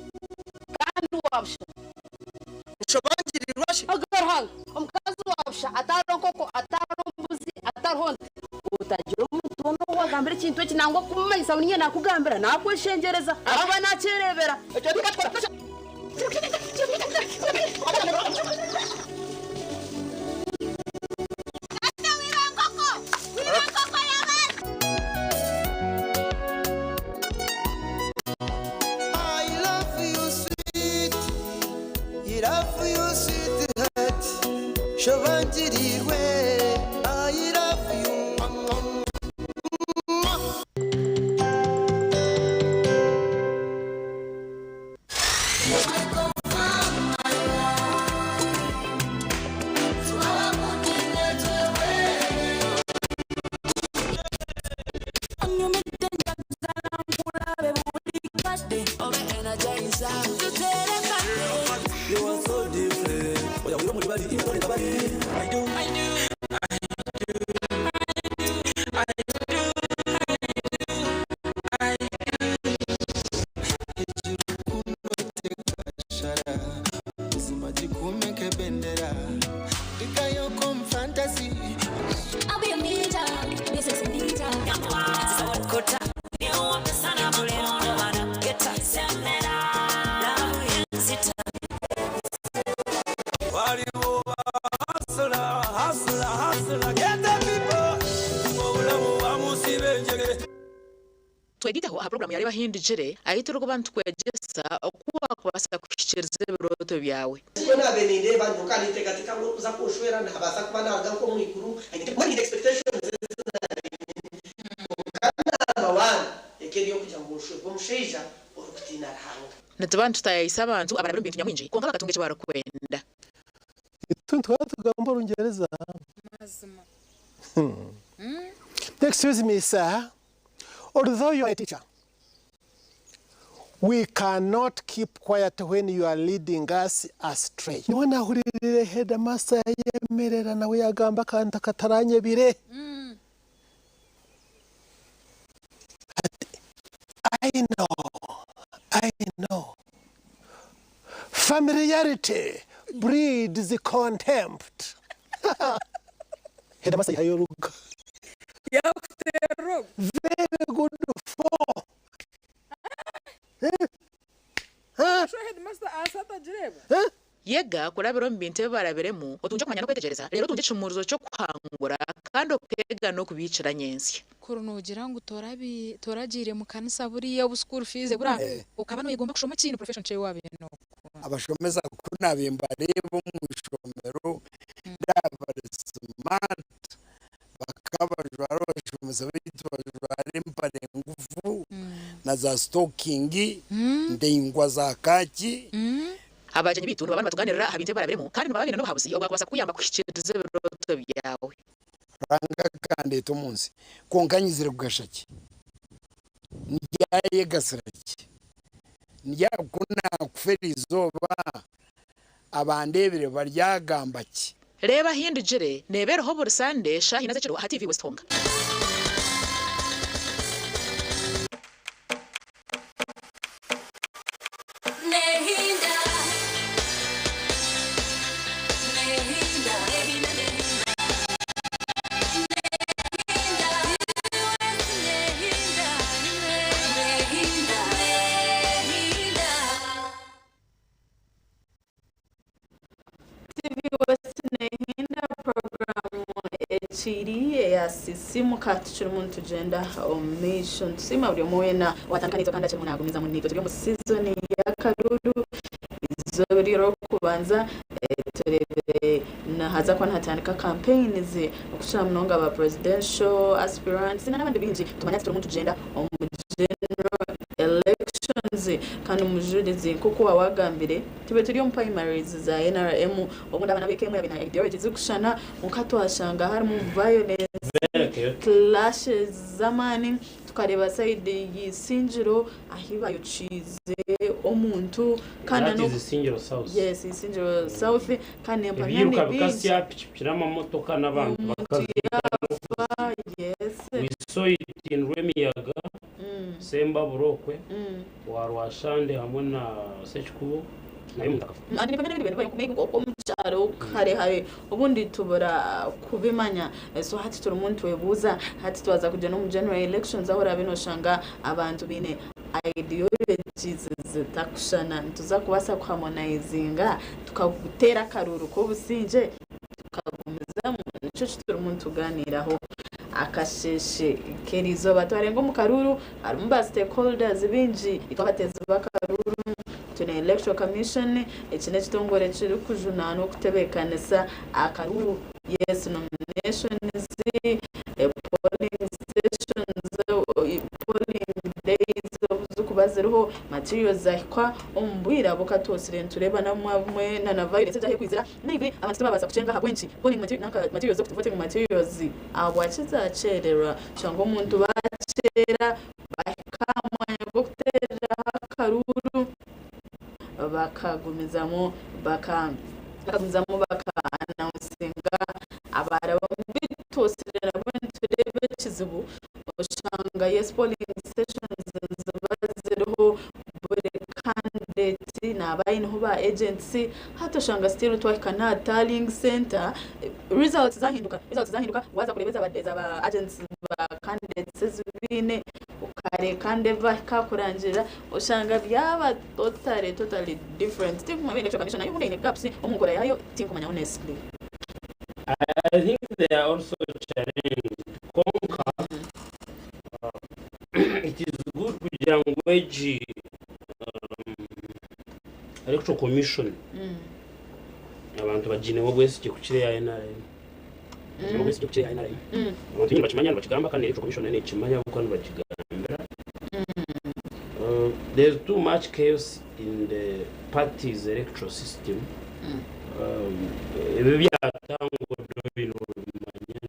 kandi wa busha. Nshobangirirwa shi? Oga Ruhanga, omukazi wa busha atariho nkoko, atariho mbuzi, atariho nte. Otagira omuntu weena ou wagambira ekintu eki nangwa kumumanyisa ngu niinye naakugambira, naakweshengyereza ahakuba naakyereebera. I love you sweet, I love you sweetheart, Shobangirirwe, I love you. Twegyeho aha puroguraamu ya Reeba Ahindukire ahu turikuba nitukwegyesa oku waakubaasa kuhikiiriza ebirooto byawe. Nikwo naabaire nindeeba nyowe nkaba ninteekateeka ngu orikuza kunshwera naabaasa kuba naaruga nk'omu iguru aine mbwenu nyine expectations ezi naabaire nyine kwonka number one eka eri ey'okugira ngu nshwerwe omushaija orikutiina Ruhanga. Nituba nitutaayaayisa abantu abarabire omu bintu nyamwingi kwonka bakatunga eki barikwenda. Itwe nituba nitugamba Orungyereza. Mazima. Excuse me sir, although you are a teacher, we cannot keep quiet when you are leading us astray. Niho nahuririire headmaster yayemerera nawe yagamba akantu akataranyebire. Ati, I know, I know. Familiarity breeds contempt. Headmaster yihayo oruga. Yakuteera ogu. Very good for. Sho headmaster ahansi atagireeba? Yega kurabira omu bintu ebi barabiremu, otungye okumanya n'okwetegyereza, reero otungye ekishumuurizo ky'okuhangura kandi okeega n'okubiikira nyentsya. Kuri noogira ngu toragiire mu kanisa buriya obu school fees ebura, okaba noyegomba kushoma ki? Ni profession ki ei waabaire nookunda? Abashomesa ku naabaire mbareeba omu ishomero ndaaba bari smart bakaba bajwara abashomesa baitu bajwara empare ngufu na za sitokingi ndaingwa za kaaki. Abagyenyi baitu nibaba nibatugaanirira aha bintu ebi barabiremu kandi nibaba baine n'obuhabuzi obwakubaasa kukuyamba kuhikiiriza ebirooto byawe. Ruhanga akandeeta omu nsi, kwonka nyizire kugasha ki? Ndyayegasira ki? Ku naakufa eri izooba, abandeebire baryagamba ki? Reeba Ahindugire neeba eriho buri Sande shaaha ina z'ekiro aha TV West honka. TV West nehinda puroguraamu ekiri eya Sisimuka tukirimu nitugyenda omu maisho. Nitusiima buri omwe weena owatandika naitwe kandi akirimu nagumizamu naitwe. Turi omu sizoni y'akaruuru eizooba ery'orwokubanza tureebire nihaza kuba nihatandika campaigns okukira munonga aba presidential aspirants n'abandi baingi. Tumanya turimu nitugyenda omu general elections kandi omujurizi nk'oku waaba wagambire Tube turi omu primaries za nrm obundi abaana b'eka emwe baine ideology zirikushushana kwonka twashanga harimu violence, clashes z'amaani tukareeba side ya Isingiro ahi bayokiize omuntu kandi That is Isingiro South. Yes, Isingiro South kandi nempamya Ebiiruka ni bingi. bikasya pikipiki n'amamotoka n'abantu Omuntu bakaziika yaafa yes. We saw it in Rwemiyaga, Sembabure okwe. Owa Rwashande hamwe na Sekikubo nayo omuntu akafa. Andi nibamanya n'ebindi bintu maybe nk'oku omu kyaro hare hare obundi tubura kubimanya so hati turimu nitwebuuza hati twaza kugyenda omu general elections ahu oraabe noshanga abantu baine ideologies zitakushushana nituza kubaasa kuharmonizinga tukateera akaruuru k'obusingye tukagumizamu nikyo eki turimu nitugaaniiraho akasheeshe k'eriizooba twarenga omu karuuru Harimu ba stakeholders baingi, itwe abateezi b'akaruuru, twine Electoral Commission, eki n'ekitongore ekirikujunaanwa okutebeekanisa akaruuru, yes nominations, polling stations, polling days obu zirikuba ziriho, materials zahikwa omu bwire ahabw'okuba nitureeba nabumwe abumwe na violence egi ahu erikwizira maybe abantu tibabaasa kukyenga ahabw'enki polling materials, voting materials ahabwaki zakyererwa. Kyonka omuntu baakyera baahika aha mwanya gw'okuteereraho akaruuru, bakagumizamu bakagumizamu baka anawusinga abaarabamu. Beitu twosire nabwo nitureeba ekizibu oshanga yes polling stations niziba ziriho buri candidate naaba aineho ba agents hati oshanga still twahika n'aha tallying centre Results zahinduka, results zahinduka waza kureeba eza eza ba agents ba candidates ezi baine okareka ndeba kakurangirira oshanga byaba totally totally different tinkumanya electoral commission nayo obundi eine gaps omu nkora yayo tinkumanya honestly. I think they are also challenged kwonka it is good kugira ngu egi electoral commission Abantu bagiinemu obwesigye kukira eya NRM. Bagiinemu obwesigye kukira eya NRM. Abantu baingi nibakimanya, nibakigamba kandi n'Electoral Commission nayo nekimanya ahabw'okuba nibakigambira. There's too much chaos in the party's electoral system. Ebi ebyatangwa Doreen obimanya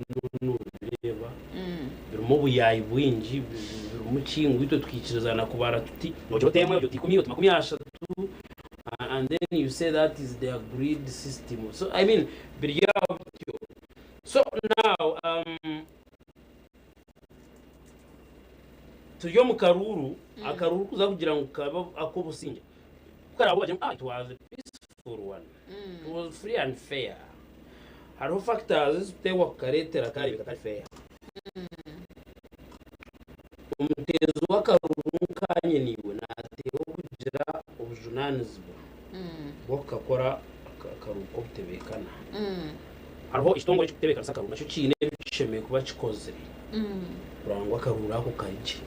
nobireeba birimu obuyaayi bwingi, birimu ki ngu itwe tukiikirizana kubara tuti, ogira oti emwe, ogira oti ikumi, oti makumi ashatu. And then you say that is the agreed system so I mean biri aho bityo so now um, turi omu karuuru akaruuru kuza kugira ngu kabe ak'obusingye kukaraabe bagira ngu ah it was peaceful. was free and fair, hariho factors ezikuteekwa kukareetera kareebeka kari fair. Omuteezi w'akaruru nkanye naiwe naateekwa kugira obujunaanizibwa bw'okukakora akaruru k'obutebeekana. Hariho ekitongore ekirikutebeekanisa akaruru nakyo kiine ebi kishemereire kuba kikozire kureba ngu akaruru ako kari gye.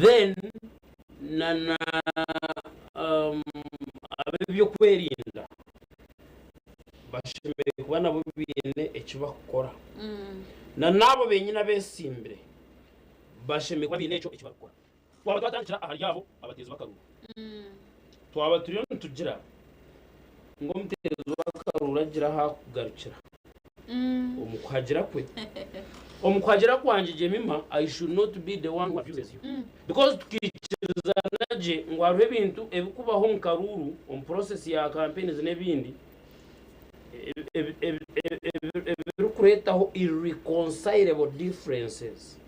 Then na na ab'ebyokwerinda bashemereire kuba nabo baine eki bakukora. Na n'abo benyine abeesimbire bashemereire kuba baine ekyo eki barikukora. Twaba twatandikira ahari abo abateezi b'akaruru, twaba turiyo nitugira ngu omuteezi w'akaruru agire ahu arikugarukira omu kuhagira kwe. Omu kuhagira kwangye Jemima, I should not be the one who abuses you because tukiikirizana gye ngu hariho ebintu ebirikubaho omu karuuru, omu process ya campaigns n'ebindi, ebirikureetaho irreconcilable differences.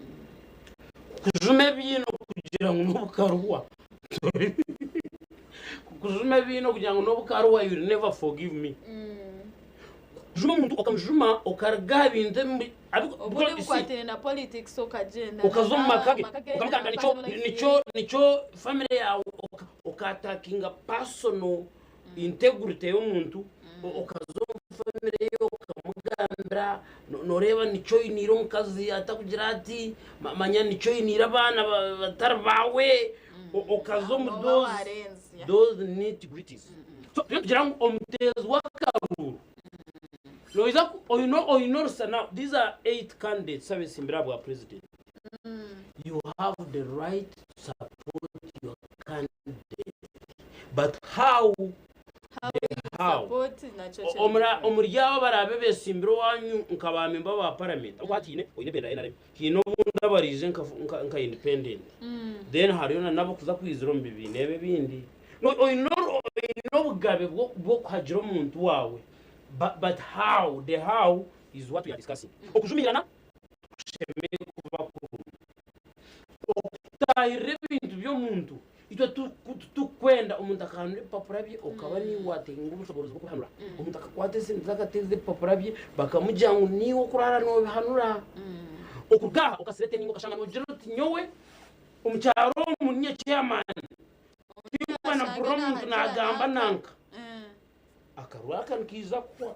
Kukujuma ebiino kugira ngu n'obukaruhwa Kukujuma ebiino kugira ngu n'obukaruhwa you will never forgive me. Kukujuma omuntu okamujuma okaruga aha bintu ebi Obundi bukwatiraine na politics okagyenda okaza omu maka ge okamugambira nikyo nikyo nikyo family yaawe oka attackinga personal integrity y'omuntu okaza omu family ye okamugambira noreeba nikyo oiniire omukazi atakugira ati manya nikyo oiniire abaana batari baawe okaza omu those nitty gritties. So turiyo nitugira ngu omuteezi w'akaruuru noija oine orusa now these are 8 candidates abesimbire aha bwa president you have the right to support your candidate but how the how omuri abo abaraabe besimbire owanyu nka ba memba ba parliament ahabw'okuba hati oine ebendera ya NRM haine obundi abariije nka independent then hariyo na n'abarikuza kwizira omu bibiina ebi ebindi oine obugabe bw'okuhagira omuntu waawe but how the how is what we are discussing okujumiirana kushemereire kuba kurimu Okutaahirira ebintu by'omuntu. Itwe titukwenda omuntu akahanura ebipapura bye okaba niiwe waatenga obushoboorozi bw'okubihanura. Omuntu akakwata esente ze akateeza ebipapura bye bakamugira ngu niiwe okuraara noobihanura. Okuruga aha okasireteninga okashanga noogira oti nyowe omu kyaro omu niinye chairman tinkwenda mpurire omuntu naagamba nanka. Akaruru aka nikaija kuhwa.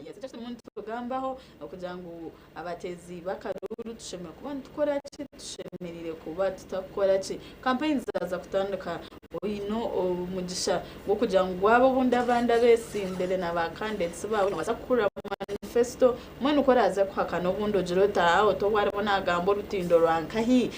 Yes, ekyo turimu nitugambaho okugira ngu abateezi b'akaruuru tushemereire kuba nitukora ki, tushemereire kuba tutakukora ki. Kampeyini zaaza kutandika oine omugisha gw'okugira ngu waaba obundi abandi abeesimbire na ba candidates baawe noobaasa kuhurira manifesto mbwenu ku oraaze kuhakana obundi ogire oti aa oti obu arimu naagamba orutindo rwa nkahi,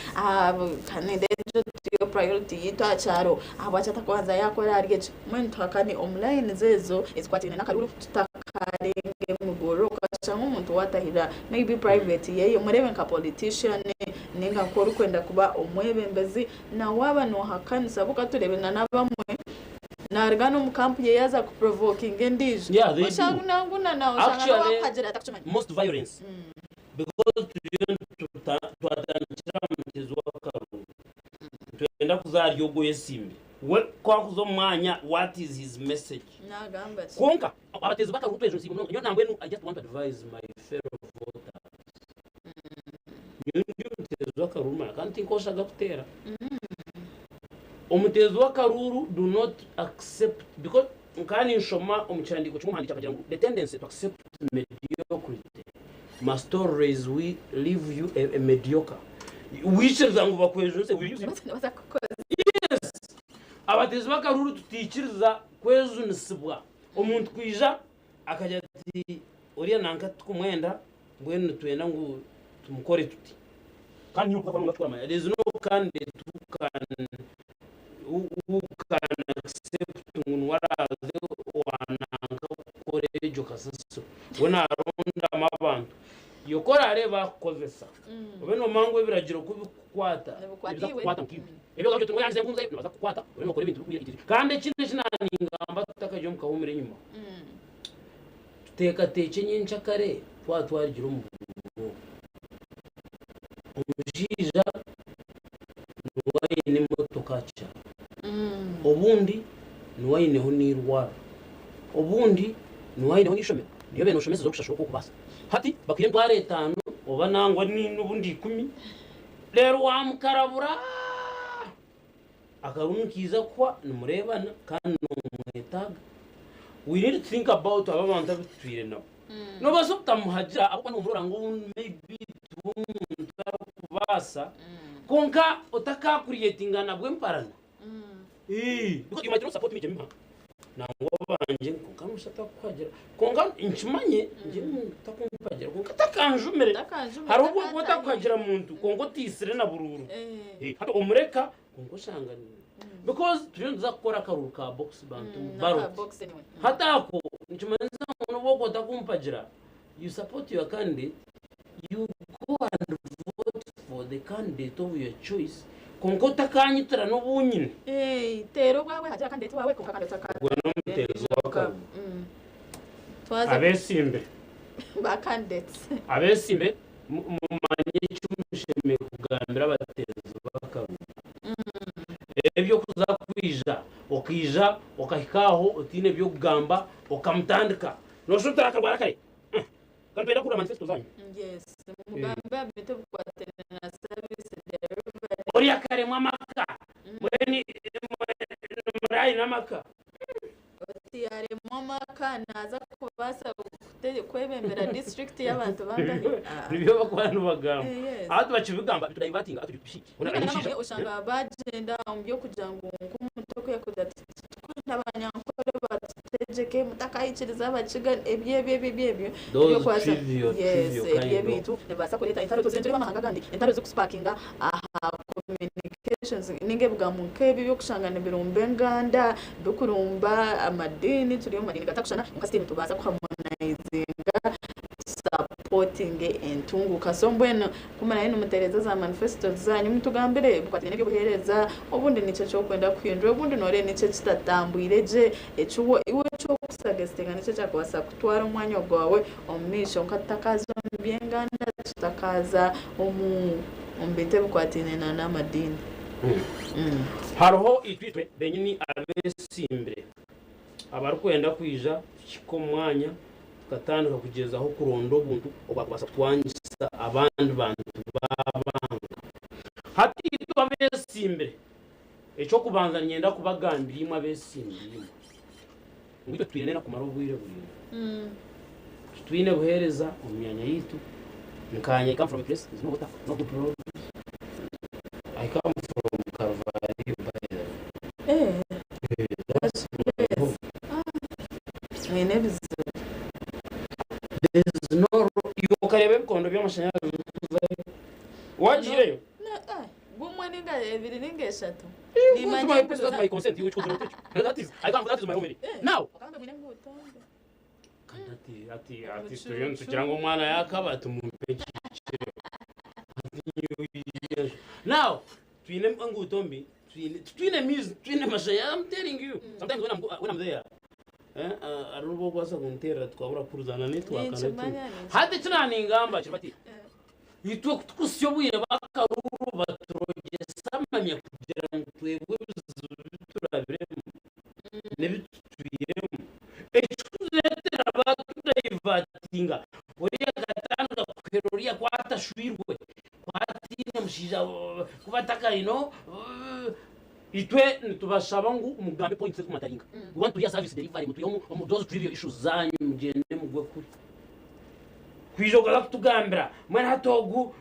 nindeeba egyo tiyo priority yaitu aha kyaro ahabwaki atakubanza yaakora ahari eki. Mbwenu tuhakane omu layinizi ezo ezikwatiraine n'akaruuru tutakarenga emigorora okashanga omuntu waatahirira maybe private yeye mureebe nka politician ninga nk'orikwenda kuba omwebembezi na waaba noohakanisa bo katureebe na n'abamwe naaruga n'omu kampu yeye aza kuprovokinga endiijo Yeah, they do. oshanga nanguna nawe oshanga Actually, n'owaakuhagira atakukimanya. most violence because turiyo twatandikira aha muteezi w'akaruru Nitwenda kuza ahari ogwo oyesimbire. We ku akuza omu mwanya, what is his message? Nagamba ki? Kwonka abateezi b'akaruru twejunisiibwe munonga. Nyowe nambwenu I just want to advise my fellow voters. Nyowe ndi omuteezi w'akaruru manya kandi tinkoshaga kuteera. Omuteezi w'akaruru do not accept because nkaba ninshoma omu kihandiiko kimwe omuhandiiki akagira ngu the tendency to accept mediocrity must always we leave you a, a mediocre. Wikiriza ngu bakwejunise will use you. Yes! Abateezi b'akaruuru tutaikiriza kwejunisibwa. Omuntu kwija akagira ati oriya nanka titukumwenda mbwenu nitwenda ngu tumukore tuti. Kandi nyowe kuba ngu there is no candidate who can who, who can accept ngu niwe araaze owa nanka kukora egyo kasasiro. We naarondamu abantu. Iwe ku oraareeba akukozesa, obe noomanya ngu ebiragiro ku birikukukwata, Nibikwata nibiza iwe. kukukwata nkaiwe. Ebi orikugira oti ngu yandize nkunze, nibaza kukukwata obe nookora ebintu birikwira itiri. Kandi ekindi eki naaningamba tutakagya omu kahuumuro enyima, tuteekateekye nyenkyakare twaba twarugire omu bururu obu. Omushaija niwe aine emotoka aha kyaro, obundi niwe aineho n'eirwariro. Obundi niwe aineho n'eishomero, niyo obaire nooshomeseza orikushashura oku orikubaasa. Hati bakuha emitwaro etaano oba nangwa n'obundi ikumi, reero waamukarabura akaruru nikaija kuhwa nimureebana kandi noomwetaaga. We need to think about abo abantu abu tutwire nabo. Noobaasa obutamuhagira ahabw'okuba noomurora ngu maybe tiwe omuntu arikubaasa, kwonka otakaakuriyetinga nabwo emparana. Because you might not support me Jemima nangwa bangye kwonka noshusha takukuhagira kwonka nkimanye ngye takumpagira kwonka takanjumire hariho obu orikuba otakuhagira muntu kwonka otiisire na buruuru hati omureka kwonka oshanga because turiyo nituza kukora akaruru ka box bantu ballot hati ako nikimanyisa ngu nobu orikuba otakumpagira you support your candidate you go and vote for the candidate of your choice kwonka otakanyitira n'obu nyine. Eeh teera obwawe hagira candidate wawe kwonka kandi otaka Gwe n'omuteezi w'akaruru. Twaza Abesimbe. Ba candidates. Abesimbe mumanye eki mushemereire kugambira abateezi b'akaruru. Eby'okuza kwija okaija okahika aho otaine by'okugamba okamutandika noshusha otarakarwara kare. Kandi twenda kuhurira manifesto zanyu. Yes, mugambe aha bintu ebikwatiraine na service delivery. Ori akaremwa amaka. Mbwenu muri aine amaka. Oti yaremwa amaka naaza kubaasa kwebembera district y'abantu bangahi? Nibyo bakuba nibagamba. Yes. Hati bakibigamba bitudivertinga hati Mbwenu oshanga bagyenda omu by'okugira ngu nk'omuntu oku yakugira ati Titurikwenda abanyankore batutegyeke, mutakahikiriza abakiga ebyo ebyo ebyo ebyo ebyo Those ebyokubaasa trivial, yes trivial ebyo kind of. ebintu nibibaasa kureeta entaro tuziire nitureeba amahanga agandi entaro zirikusipakinga aha communications ninga ebigambo nk'ebyo ebyokushanga nibirumba enganda, bikurumba amadiini turi omu madiini gatakushushana kwonka still nitubaasa kuhamonizinga tusapotinge entunguuka so mbwenu Ku muraabe nimutereeza za manifestos zaanyu, mutugambire ebikwatiraine n'eby'obuheereza, obundi niki eki orikwenda kuhindura, obundi nooreeba niki ekitatambwire gye, eki iwe eki orikusagestinga niki ekyakubaasa kutwara omwanya gwawe omu maisho. Nka tutakaaza omu by'enganda, tutakaaza omu bintu ebikwatiraine n'amadiini. Hariho itwe benyini abeesimbire abarikwenda kwija kuhika omu mwanya tukatandika kugyezaho kuronda obuntu obwakubaasa kutwangisa abandi bantu baabanga. Hati itwe abeesimbire, eky'okubanza niinyenda kubagambira imwe abeesimbire imwe, ngu itwe twine enaku kumara obwire buraingwa. Titwine buheereza omu myanya yaitu. Nkaanye I come from a place there's no water, no good roads. I come from Carvalho by the way. That's my home. Mwine ebizibu. There is no iwe okareeba ebikondo by'amashanyarazi orikuzayo. Wagiireyo? Gumwe ninga ebiri ninga eshatu. Nimanya that's my consent. You choose not That is, I come, that is my home. Now. Kandi ati ati ati turiyo nitugira ngu omwana yakaba ati mumpe ekikiro. Now twine enguuto mbi, twine titwine mizi, twine mashanyarazi. I'm telling you. Sometimes when I'm when I'm there, eh, hariho obu orikubaasa kunteerera tukabura kuhurizana network Ninkimanya, netu. ninkimanya. Hati eki naaningamba kiri bati, itwe kutukusya obwire b'akaruru baturogyesa amamya kugira ngu twebwe ebizibu bi turabiremu n'ebi tutwiremu. Ekirikutureetera baatudaivatinga, oriya akatandika kuhera oriya ku atashwirwe, ku ataine mushaija, ku batakaine, itwe nitubashaba ngu mugambe points ezirikumataringa. We want to hear service delivery, mutwihe omu those trivial issues zaanyu mugyende mugwe kuri. Kwija okaza kutugambira mbwenu hati ogu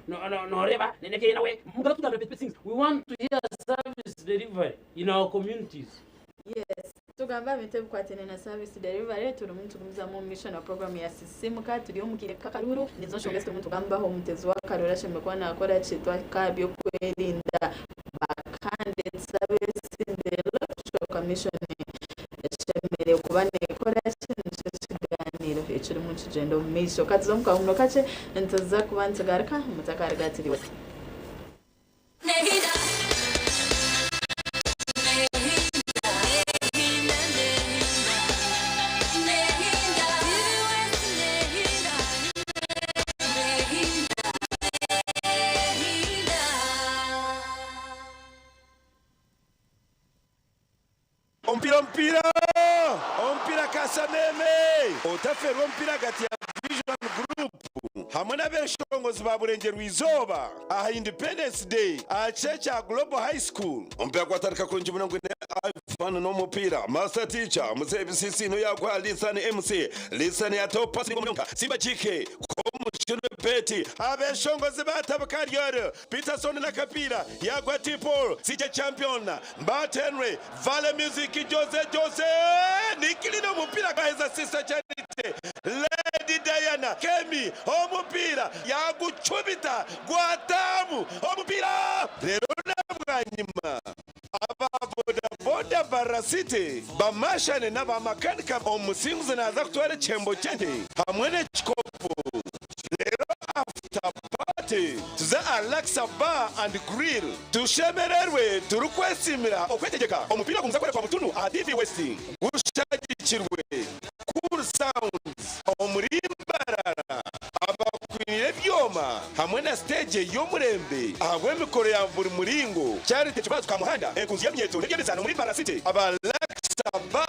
noreeba n'ebyeye nawe, mugaza kutugambira petty things, we want to hear service delivery in our communities. Yes, tugambe aha bintu ebikwataine na service delivery turimu nitugumizamu omu maisho na program ya Sisimuka turi omu kaire k'akaruuru nizo nshonga ezi turimu nitugambaho omuteezi w'akaruuru ashemereire kuba nakora ki twahika aha by'okwerinda ba candidates abesimbire electoral commission eshemereire kuba nekora ki nikyo ekiganiiro ekirimu nikigyenda omu maisho katuze omu kahumuro kakye nituza kuba nitugaruka mutakarigatirirwe. Omupiira omupiira! Omupiira ka. Kasameme! Otaferwa omupiira ahagati ya Vision Group hamwe n'abeshongozi ba Burengyerwa Izooba aha Independence Day aha kishaayi kya Global High School. Omupiira gwatandika kurungi munonga gwine Ivan n'omupiira Master Teacher Muzeeyi Bisisi niwe yaguha Lisan MC Lisan yataho pasi ningwa munonga Simba GK Komushino Betty Abeshongozi batabuka Ariel Peterson n'akapiira yaguha T Paul CJ Champion Mbat Henry Vale Music Jose Jose Nikilina omupiira gwaheza Sister Charity Lady Diana Kemi omupiira yagucumita gwataamu omupiira reero nabwanyima aba boda boda Mbarara City bamashane naba makanika omusinguzi naza kutwara ekihembo ky'ente hamwe n'ekikopo reero after party tuze aha Laksa Bar and Grill Tushemererwe turikwesiimira okwetegyeka. Omupiira ogu niguza kworekwa butunu aha TV West. Gushagikirwe Cool Sounds omuri Mbarara abakwiniire ebyoma hamwe na siteegi y'omurembe ahabw'emikoro ya buri muringo. Charity Kibazo Kamuhanda, enkunzi y'eminyeeto n'eby'emizaano omuri Mbarara City. Aba Laksa Bar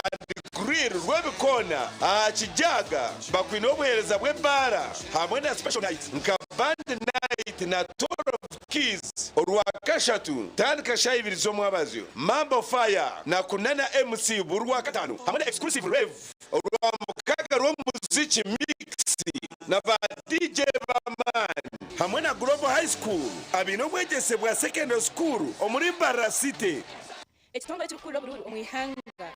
and Grill Rwebikoona aha Kijaga bakwine obuheereza bw'ebaara hamwe na special nights nka Band Night na Tour of Keys Orwakashatu tandika shaaha ibiri z'omwabazyo, Mambo Fire na Kunana MC buri Rwakataano hamwe na Exclusive Rave Orwamukaga rw'omuziki Mix na ba DJ b'amaani hamwe na Global High School abaine obwegyese bwa Secondary School omuri Mbarara City. Ekitongore ekirikukurira oburuuru omu ihanga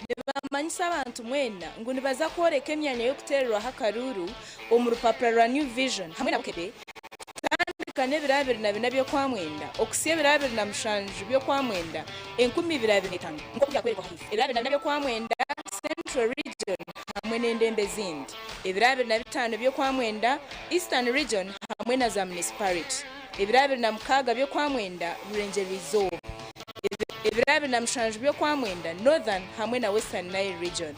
nibamanyisa abantu mwena ngu nibaza kworeka emyanya y'okuteererwaho akaruuru omu rupapura rwa New Vision hamwe na Bukedde kutandika n'ebiro 24 by'Okwamwenda okuhitsya ebiro 27 by'Okwamwenda 2025 nk'oku byakworekwa ahaifo. Ebiro 24 by'Okwamwenda, Central Region hamwe n'endembo ezindi. Ebiro 25 by'Okwamwenda, Eastern Region hamwe na za Munisiparite. Ebiro 26 by'Okwamwenda, Burengyerwa-izooba. Ebiro 27 by'Okwamwenda, Northern hamwe na Western Nile Region.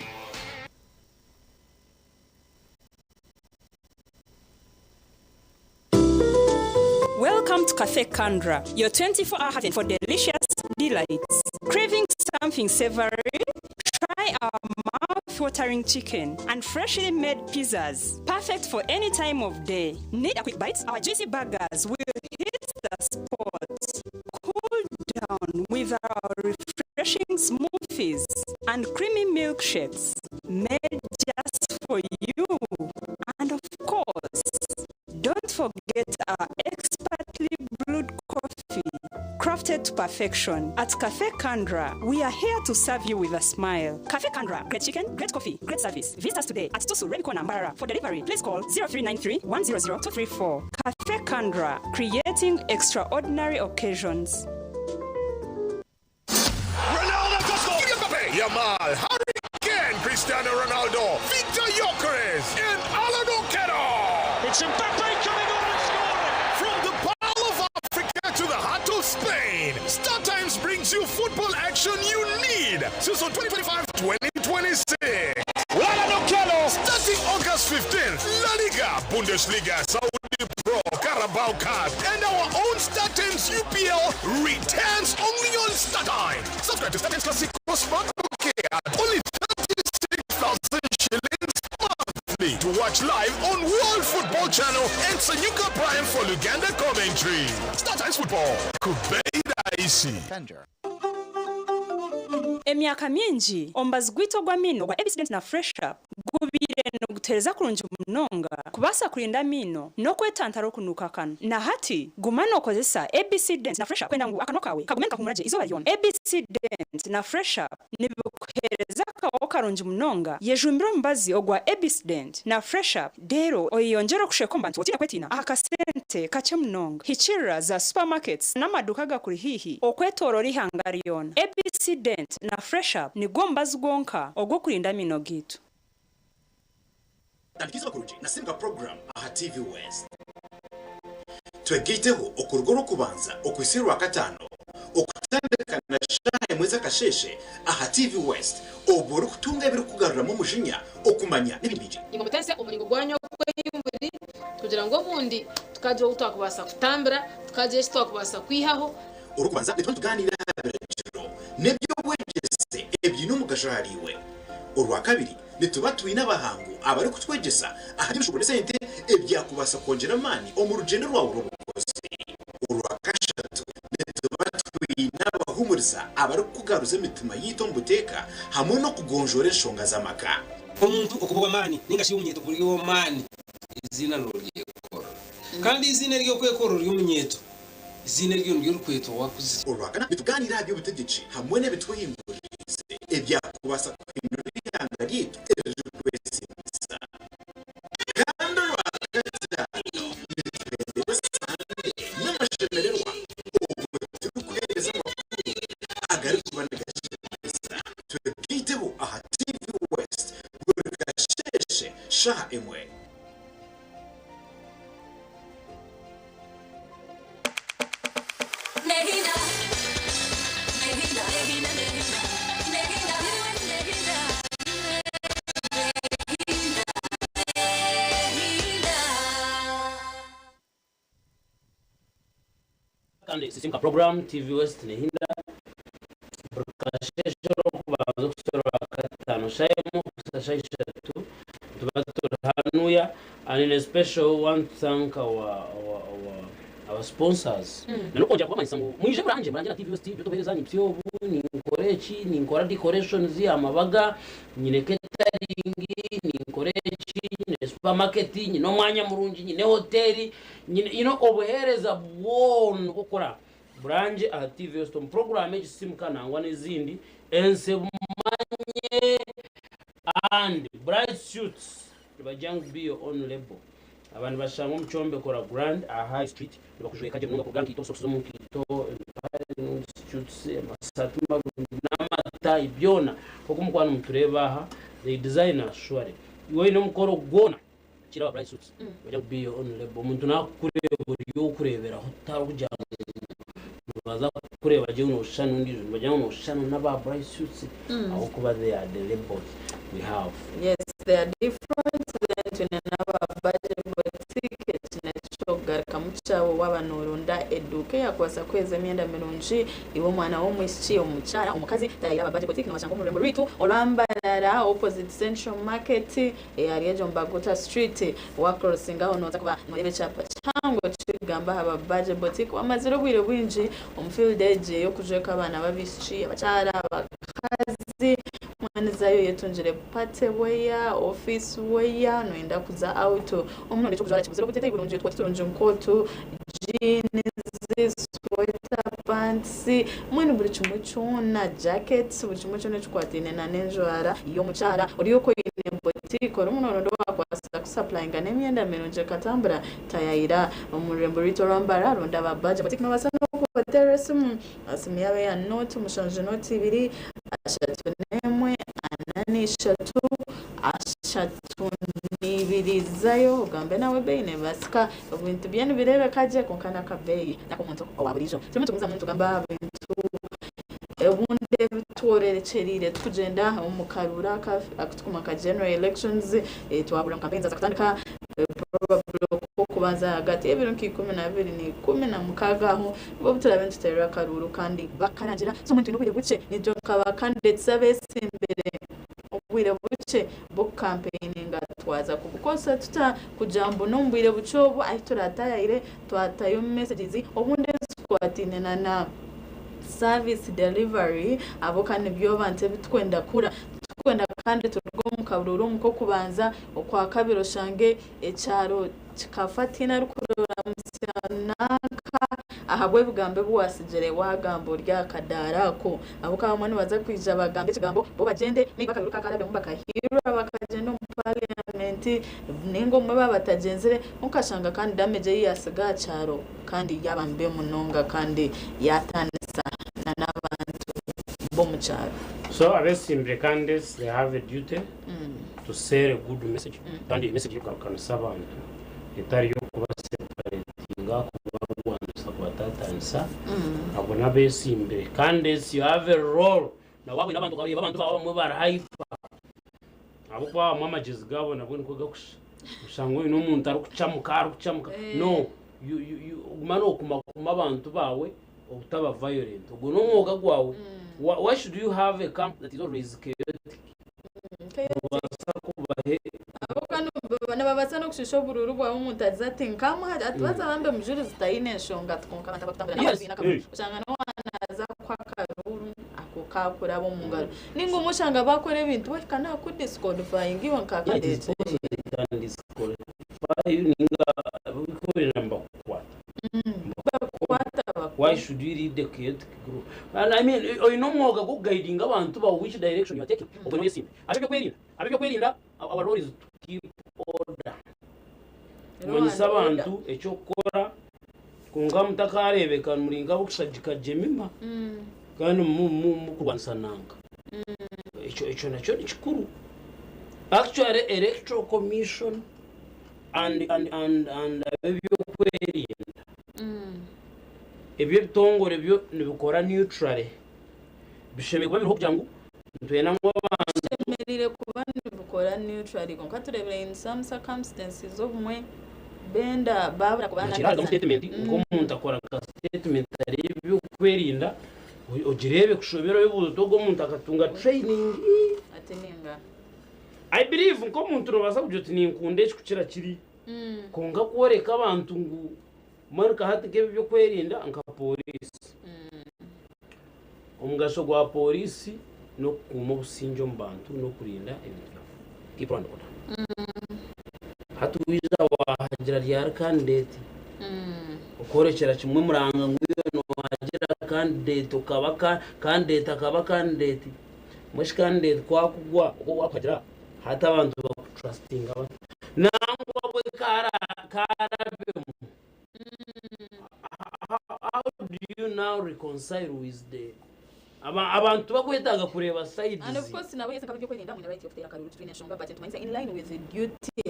Welcome to Cafe Kandra, your 24 hour haven for delicious delights. Craving something savory? Try our mouth-watering chicken and freshly made pizzas, perfect for any time of day. Need a quick bite? Our juicy burgers will hit the spot. Cool down with our refreshing smoothies and creamy milkshakes made just for you. And of course, don't forget our expertly brewed coffee, crafted to perfection. At Cafe Kandra, we are here to serve you with a smile. Cafe Kandra, great chicken, great coffee, great service. Visit us today at Tusu Red Corner, Mbarara. For delivery, please call 0393 100 234. Cafe Kandra, creating extraordinary occasions. Ronaldo to score! Kylian Mbappe! Yamal, Harry Kane, Cristiano Ronaldo, Victor Gyökeres, and Alan Okello! It's Mbappe coming on and scoring! From the Pearl of Africa to the heart of Spain, Star Times brings you football action you need. Season 2025-2026. Alan Okello! Starting August 15th, La Liga, Bundesliga, Saudi Pro, Carabao Cup, and our own Star Times UPL returns only on Star Times. Subscribe to Star Times Classic Smart Bouquet at only 36,000 shillings monthly to watch live on World Football Channel and Sanyuka Prime for Luganda commentary. Star Times Football. Kubeida Isi. Emyaka mingi, omubazi gwaitu ogw'amaino ogwa ABC Dent na Fresh Up gubaire nigutuheereza kurungi munonga kubaasa kurinda amaino n'okwetantara okunuuka akanwa. Na hati, guma nookozesa ABC Dent na Fresh Up kwenda ngu akanwa kaawe kagume nikahumura gye eizooba ryona. ABC Dent na Fresh Up nibikuheereza akahooho karungi munonga. Yejumbire omubazi ogwa ABC Dent na Fresh Up reero oyeyongyere okusheka omu bantu otaine kwetiina aha kasente kakye munonga. Hikiirira za supermarkets n'amaduuka agakuri haihi okwetooroora eihanga ryona. ABC Dent na Fresh Up nigwo mubazi gwonka ogw'okurinda amaino gaitu. Tandika eizooba kurungi na Simba Program aha TV West. Twegaiteho okuruga Orwokubanza okuhitsya Orwakataano okutandika na shaaha emwe z'akasheeshe aha TV West obwo orikutunga ebirikukugaruramu omujinya, okumanya n'ebindi bingi. Imwe mutandise omuringo gwanyu ogw'eimuri kugira ngu obundi tukagira ou twakubaasa kutambira, tukagira eki twakubaasa kwihaho. Orwokubanza nituba nitugaaniira aha biragiro n'eby'obwegyese ebiine omugasho ahariiwe. Orwakabiri, nituba twine abahangu abarikutwegyesa aha by'emishuuburo n'esente ebyakubaasa kwongyera amaani omu rugyendo rwawe rw'obukozi. Orwakashatu, nituba twine abahuumuriza abarikukugaruza emitima yaitu omu buteeka hamwe n'okugonjoora enshonga z'amaka. Omuntu okuba ow'amaani nainga shi omunyeeto kuba ori ow'amaani, eiziina nooryekorera. Kandi eiziina ery'okwekorera ori omunyeeto, eiziina eryo niryo orikwetwa waakuzire. Orwakana, nitugaaniira aha by'obutegyeki hamwe n'ebitwehinguririize ebyakubaasa kuhindura eihanga ryaitu eririkwesimisa. Kandi Orwakataano, nituhendera Sande n'amashemererwa obwo turikuheereza amakuru agarikuba nigashemeza. Twegaiteho aha TV West buri kasheeshe shaaha emwe. Kandi Sisimuka Program, TV West nehinda buri kasheeshe orw'okubanza okuhitsya orwakataano shaaha emwe okuhitsya shaaha ishatu nituba turi hanuya and in a special want to thank our, our, our, our sponsors na n'okwongyera kubamanyisa ngu mwije murangye murangye na TV West ibyo tubaheereza nyimpsya obu ninkora eki ninkora decorations amabaga nyine catering ninkora eki nyine supermarket nyine omwanya murungi nyine hoteri Nyine you know obuheereza bwona obw'okukora burangye aha TV West omu puroguraamu egi Sisimuka nangwa n'ezindi ensi ebumanye and Bright Suits nibagira ngu be your own label. Aba nibashangwa omu kyombeko La Grande aha High Street nibakujweka gye munonga kuruga nkaito sokisi z'omu nkaito, empare nungi, suits, amasaati marungi n'amatayi byona nk'oku mukuba nimutureeba aha they design us surely. Iwe oine omukoro gwona Kira aba Bright Suits nibagira ngu be your own label. Omuntu nakukureeba ori ow'okureeberaho tarikugira ngu nibaza kukureeba gye ngu noshushana n'ondiijo nibagira ngu noshushana n'aba Bright Suits ahabw'okuba they are the labels we have. Yes they are different then twine n'aba Budget Boutique eki n'eky'okugarukamu kyawe waaba nooronda eduuka eyakubaasa kukuheereza emyenda mirungi Iwe omwana w'omwishiki, omukyara, omukazi, tayayira aba Budget Boutique nobashanga omu rurembo rwaitu orwa Mbarara opposite Central Market. Ahari egyo Mbaguta Street wa crossinga aho noza kuba noreeba ekyapa kihango kirikugamba aha ba Budget Boutique. Bamazire obwire bwingi omu field egi ey'okujweka abaana b'abaishiki, abakyara, abakazi. Mbwenu zayo oyetungire party wear, office wear, noyenda kuza out omurundi eky'okujwara kibuzire obuteteeyi burungi, otukooti turungi nk'otu, jeans, sweater, pants, mbwenu buri kimwe kyona, jackets, buri kimwe kyona ekikwataine na n'enjwara y'omukyara. Ori okwo oine boutique orimu noronda owakubaasa kusapurayinga n'emyenda mirungi ekatambura, tayayira omu rurembo rwaitu orwa Mbarara ronda aba Badger Boutique. Nobaasa n'okubateerera esimu, esimu yaabo eya nooti mushanju nooti ibiri, 31 43 32 zayo ogambe nawe ebeeyi nebaasika. Ebintu bye nibireebeka gye kwonka n'akabeeyi n'ak'omuntu owa buriijo. Turimu nitugumizamu nitugamba aha bintu obundi ebi tworekyereire turikugyenda omu karuuru aka akutukuma nka general elections twahurira ngu campaigns zaaza kutandika probably okw'okubanza ahagati y'ebiro nka 12 na 16 aho nibwo obu turaabe nituteerera akaruuru kandi bakarangira so mbwenu twine obwire bukye nitwe nka ba candidates abeesimbire obwire bukye bw'okukampeininga twaza kubukozesa tuta kugira ngu n'omu bwire bukye obu ahu turatayayire twatayo messages obundi ezikwataine na na service delivery abo ka nibyo bantu ebi tukwenda kukora titukwenda kandi turuge omu karuuru omu k'okubanza okwakabiri oshange ekyaro kikafa tihaine arikureeba musya nanka ahabw'ebigambo ebi waatsigire waagamba ori aha kadaara ako. Ahabw'okuba abamwe nibaza kwija bagambe ekigambo bo bagyende, maybe akaruuru kakarabiremu bakahiirura bakagyenda omu parliament ninga obumwe baaba batagyenzire okashanga kandi damage ei yaatsiga aha kyaro kandi yaaba mbi munonga kandi yaataanisa na n'abantu b'omu kyaro. So abesimbire candidates they have a duty to sell a good message kandi message y'okugarukanisa abantu etari y'okuba separatinga kubarwanisa kubataatanisa abo n'abesimbire candidates you have a role na waaba oine abantu okareeba abantu baawe abamwe bari hyper ahabw'okuba abamwe amagyezi gaabo nabwo nikwo gakusha oshanga oine omuntu arikucamuka arikucamuka no you, you, you, oguma nookumakuma abantu baawe obutaba violent ogwo n'omwoga gwawe why should you have a camp that is always chaotic? Nobaasa kubahe. Abo kandi nibabaasa n'okushiisha oburuuru bwawe omuntu agize ati nkamuha ati baza bambe mujurizi taine enshonga ati kwonka abantu abakutambura nabo baine akaruuru oshanga n'owaana naaza kukuha akaruuru ako kaakuraba omu ngaro nainga obumwe oshanga baakora ebintu wahika naakudisqualifyinga iwe nka Yeah, it is candidate. possible they can disqualify you ninga ababikorera nibakukwata. Bakukwata baku. Why should you lead the chaotic group? And I mean, oine omwoga gw'okuguidinga abantu bawe which direction you are taking. Obwo noyesiima. Ab'ebyokwerinda, ab'ebyokwerinda, our role is to keep order. Kumanyisa abantu eky'okukora kwonka mutakareebeka muri nk'ab'okushagika Jemima kandi mukurwanisa nanka. Ekyo ekyo nakyo ni kikuru. Actually electoral commission and and and and ab'ebyokwerinda ebyo ebitongore byo nibikora neutrally bishemereire kuba biriho kugira ngu nitwenda ngu abantu Bishemereire kuba nibikora neutrally kwonka tureebire in some circumstances obumwe benda babura kuba Nikirarugamu statement nk'omuntu akora nka statement ari ebyokwerinda ogireebe kushobera oyebuuze oti ogu omuntu akatunga training. Ati ninga. I believe nk'omuntu nobaasa kugira oti ninkunda eki kukira kiri kwonka kworeka abantu ngu mbwenu nka hati nk'ebi by'okwerinda nka pooriisi. Omugasho gwa pooriisi n'okukuuma obusingye omu bantu n'okurinda ebintu byabo. Keep law and order. Hati waija waahagira ryari candidate okworekyera kimwe muranga ngu iwe nohagira candidate okaba candidate akaba candidate. Mbwenu shi candidate ku akugwa okwo wakuhagira hati abantu bakutrustinga bata? Nangwa bwe karabemu how do you now reconcile with the abantu tibakwetaaga kureeba sides. And of course nabo yes nk'ab'ebyokwerinda mwine right y'okuteera akaruru titwine nshonga but nitumanyisa in line with duty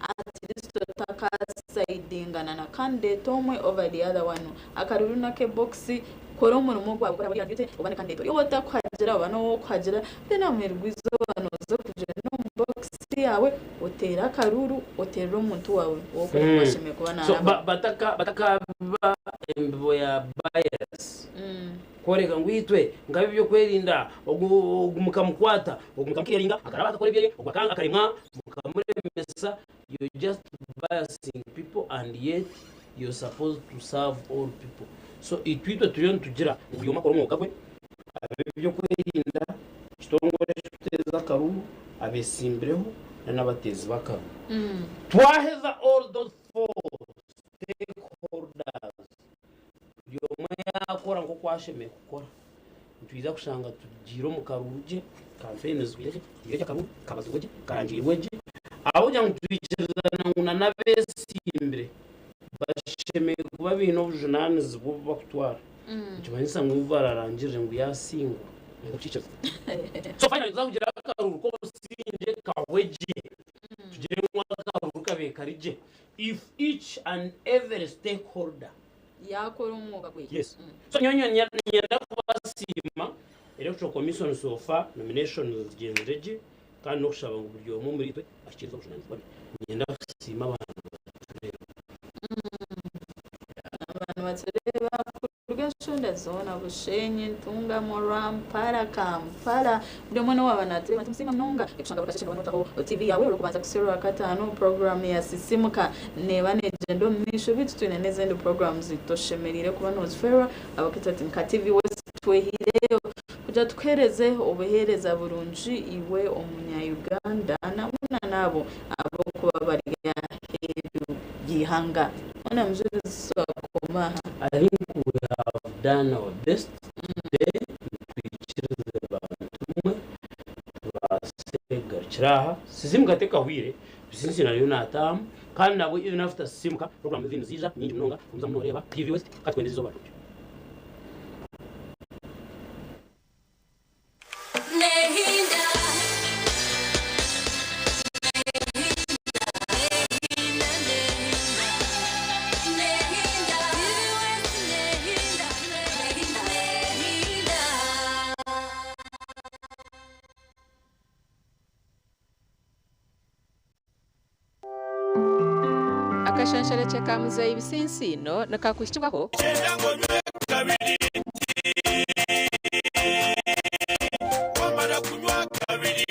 at least otakasaidingana na candidate omwe over the other one. Akaruru n'ak'ebox kora omurimo gwawe kora buriya duty oba ni candidate ori ou otakuhagira oba n'ou orikuhagira then aha muheru gw'eizooba nooza kugyenda omu box yaawe oteere akaruru oteerere omuntu waawe ou orikwenda ngu ashemereire kuba So naaraba. bataka batakabiba embibo ya bias kworeka ngu itwe nk'ab'ebyokwerinda ogu ogu mukamukwata ogu mukamukiringa akaraba akakora ebyeye ogu akanga akaremwa mukamuremesa you're just biasing people and yet you're supposed to serve all people so itwe itwe turiyo nitugira ngu buri omwe akore omwoga gwe ab'ebyokwerinda ekitongore ekirikuteeza akaruru abesimbireho n'abateezi b'akaruru twaheza all those four stakeholders buri omwe yaakora nk'oku ashemereire kukora nitwija kushanga tugiire omu karuru gye kampeyini zihweire gye tugiire gye akaruru kabazirwe gye karangiirwe gye ahabw'okugira ngu twikirizana ngu n'abeesimbire bashemereire kuba baine obujunaanizibwa obu bakutwara nikimanyisa ngu obu bararangirire ngu yaasingwa nibwo kukiikiriza. So finally nituza kugira akaruru k'obusingye kahwe gye tugire ngu akaruru kabe kari gye if each and every stakeholder Yaakora omwoga gwe. Yes. So nyowe niinyenda kubasiima Electoral Commission so far nominations zigyenzire gye kandi n'okushaba ngu buri omwe omuri itwe ahikiirize obujunanizibwa bwe. Niinyenda kusiima abantu batureeba. Abantu batureeba kuruga enshonda zoona Bushenyi, Ntungamo, Rwampara, Kampala buri omwe n'owaaba naatureeba nitumusiima munonga. Ekushanga buri kasheeshe nooba nootaho TV yaawe orikubanza kuhitsya Orwakataano puroguraamu ya Sisimuka neeba neegyenda omu maisho beitu twine n'ezindi puroguraamu toshemereire kuba noozifeerwa ahabw'okugira ati nka TV West twehaireyo kugira tukuheereze obuheereza burungi iwe omunya Uganda na n'abo abarikuba bari aheeru y'eihanga. Hoona Mujurizi twakoma aha. I think we have done our best today nitwikirize bantu mwe tubaase kugarukira aha. Sisimuka tekahwire, Bisinsi nariyo naataahamu kandi nabwo even after Sisimuka program ezindi niziija nyingi munonga gumizamu nooreeba TV West ka twende izooba rirungi. Akashansharekye ka Muzeeyi Bisinsiino nikakuhikibwaho. Wamara kunywa kabiri.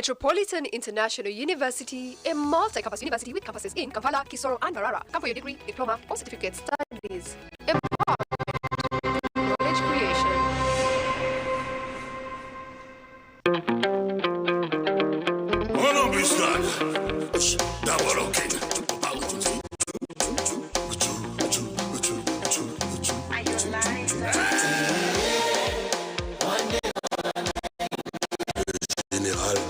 Metropolitan International University, a multi-campus university with campuses in Kampala, Kisoro, and Mbarara. Come for your degree, diploma, or certificate studies. Empower knowledge creation. Général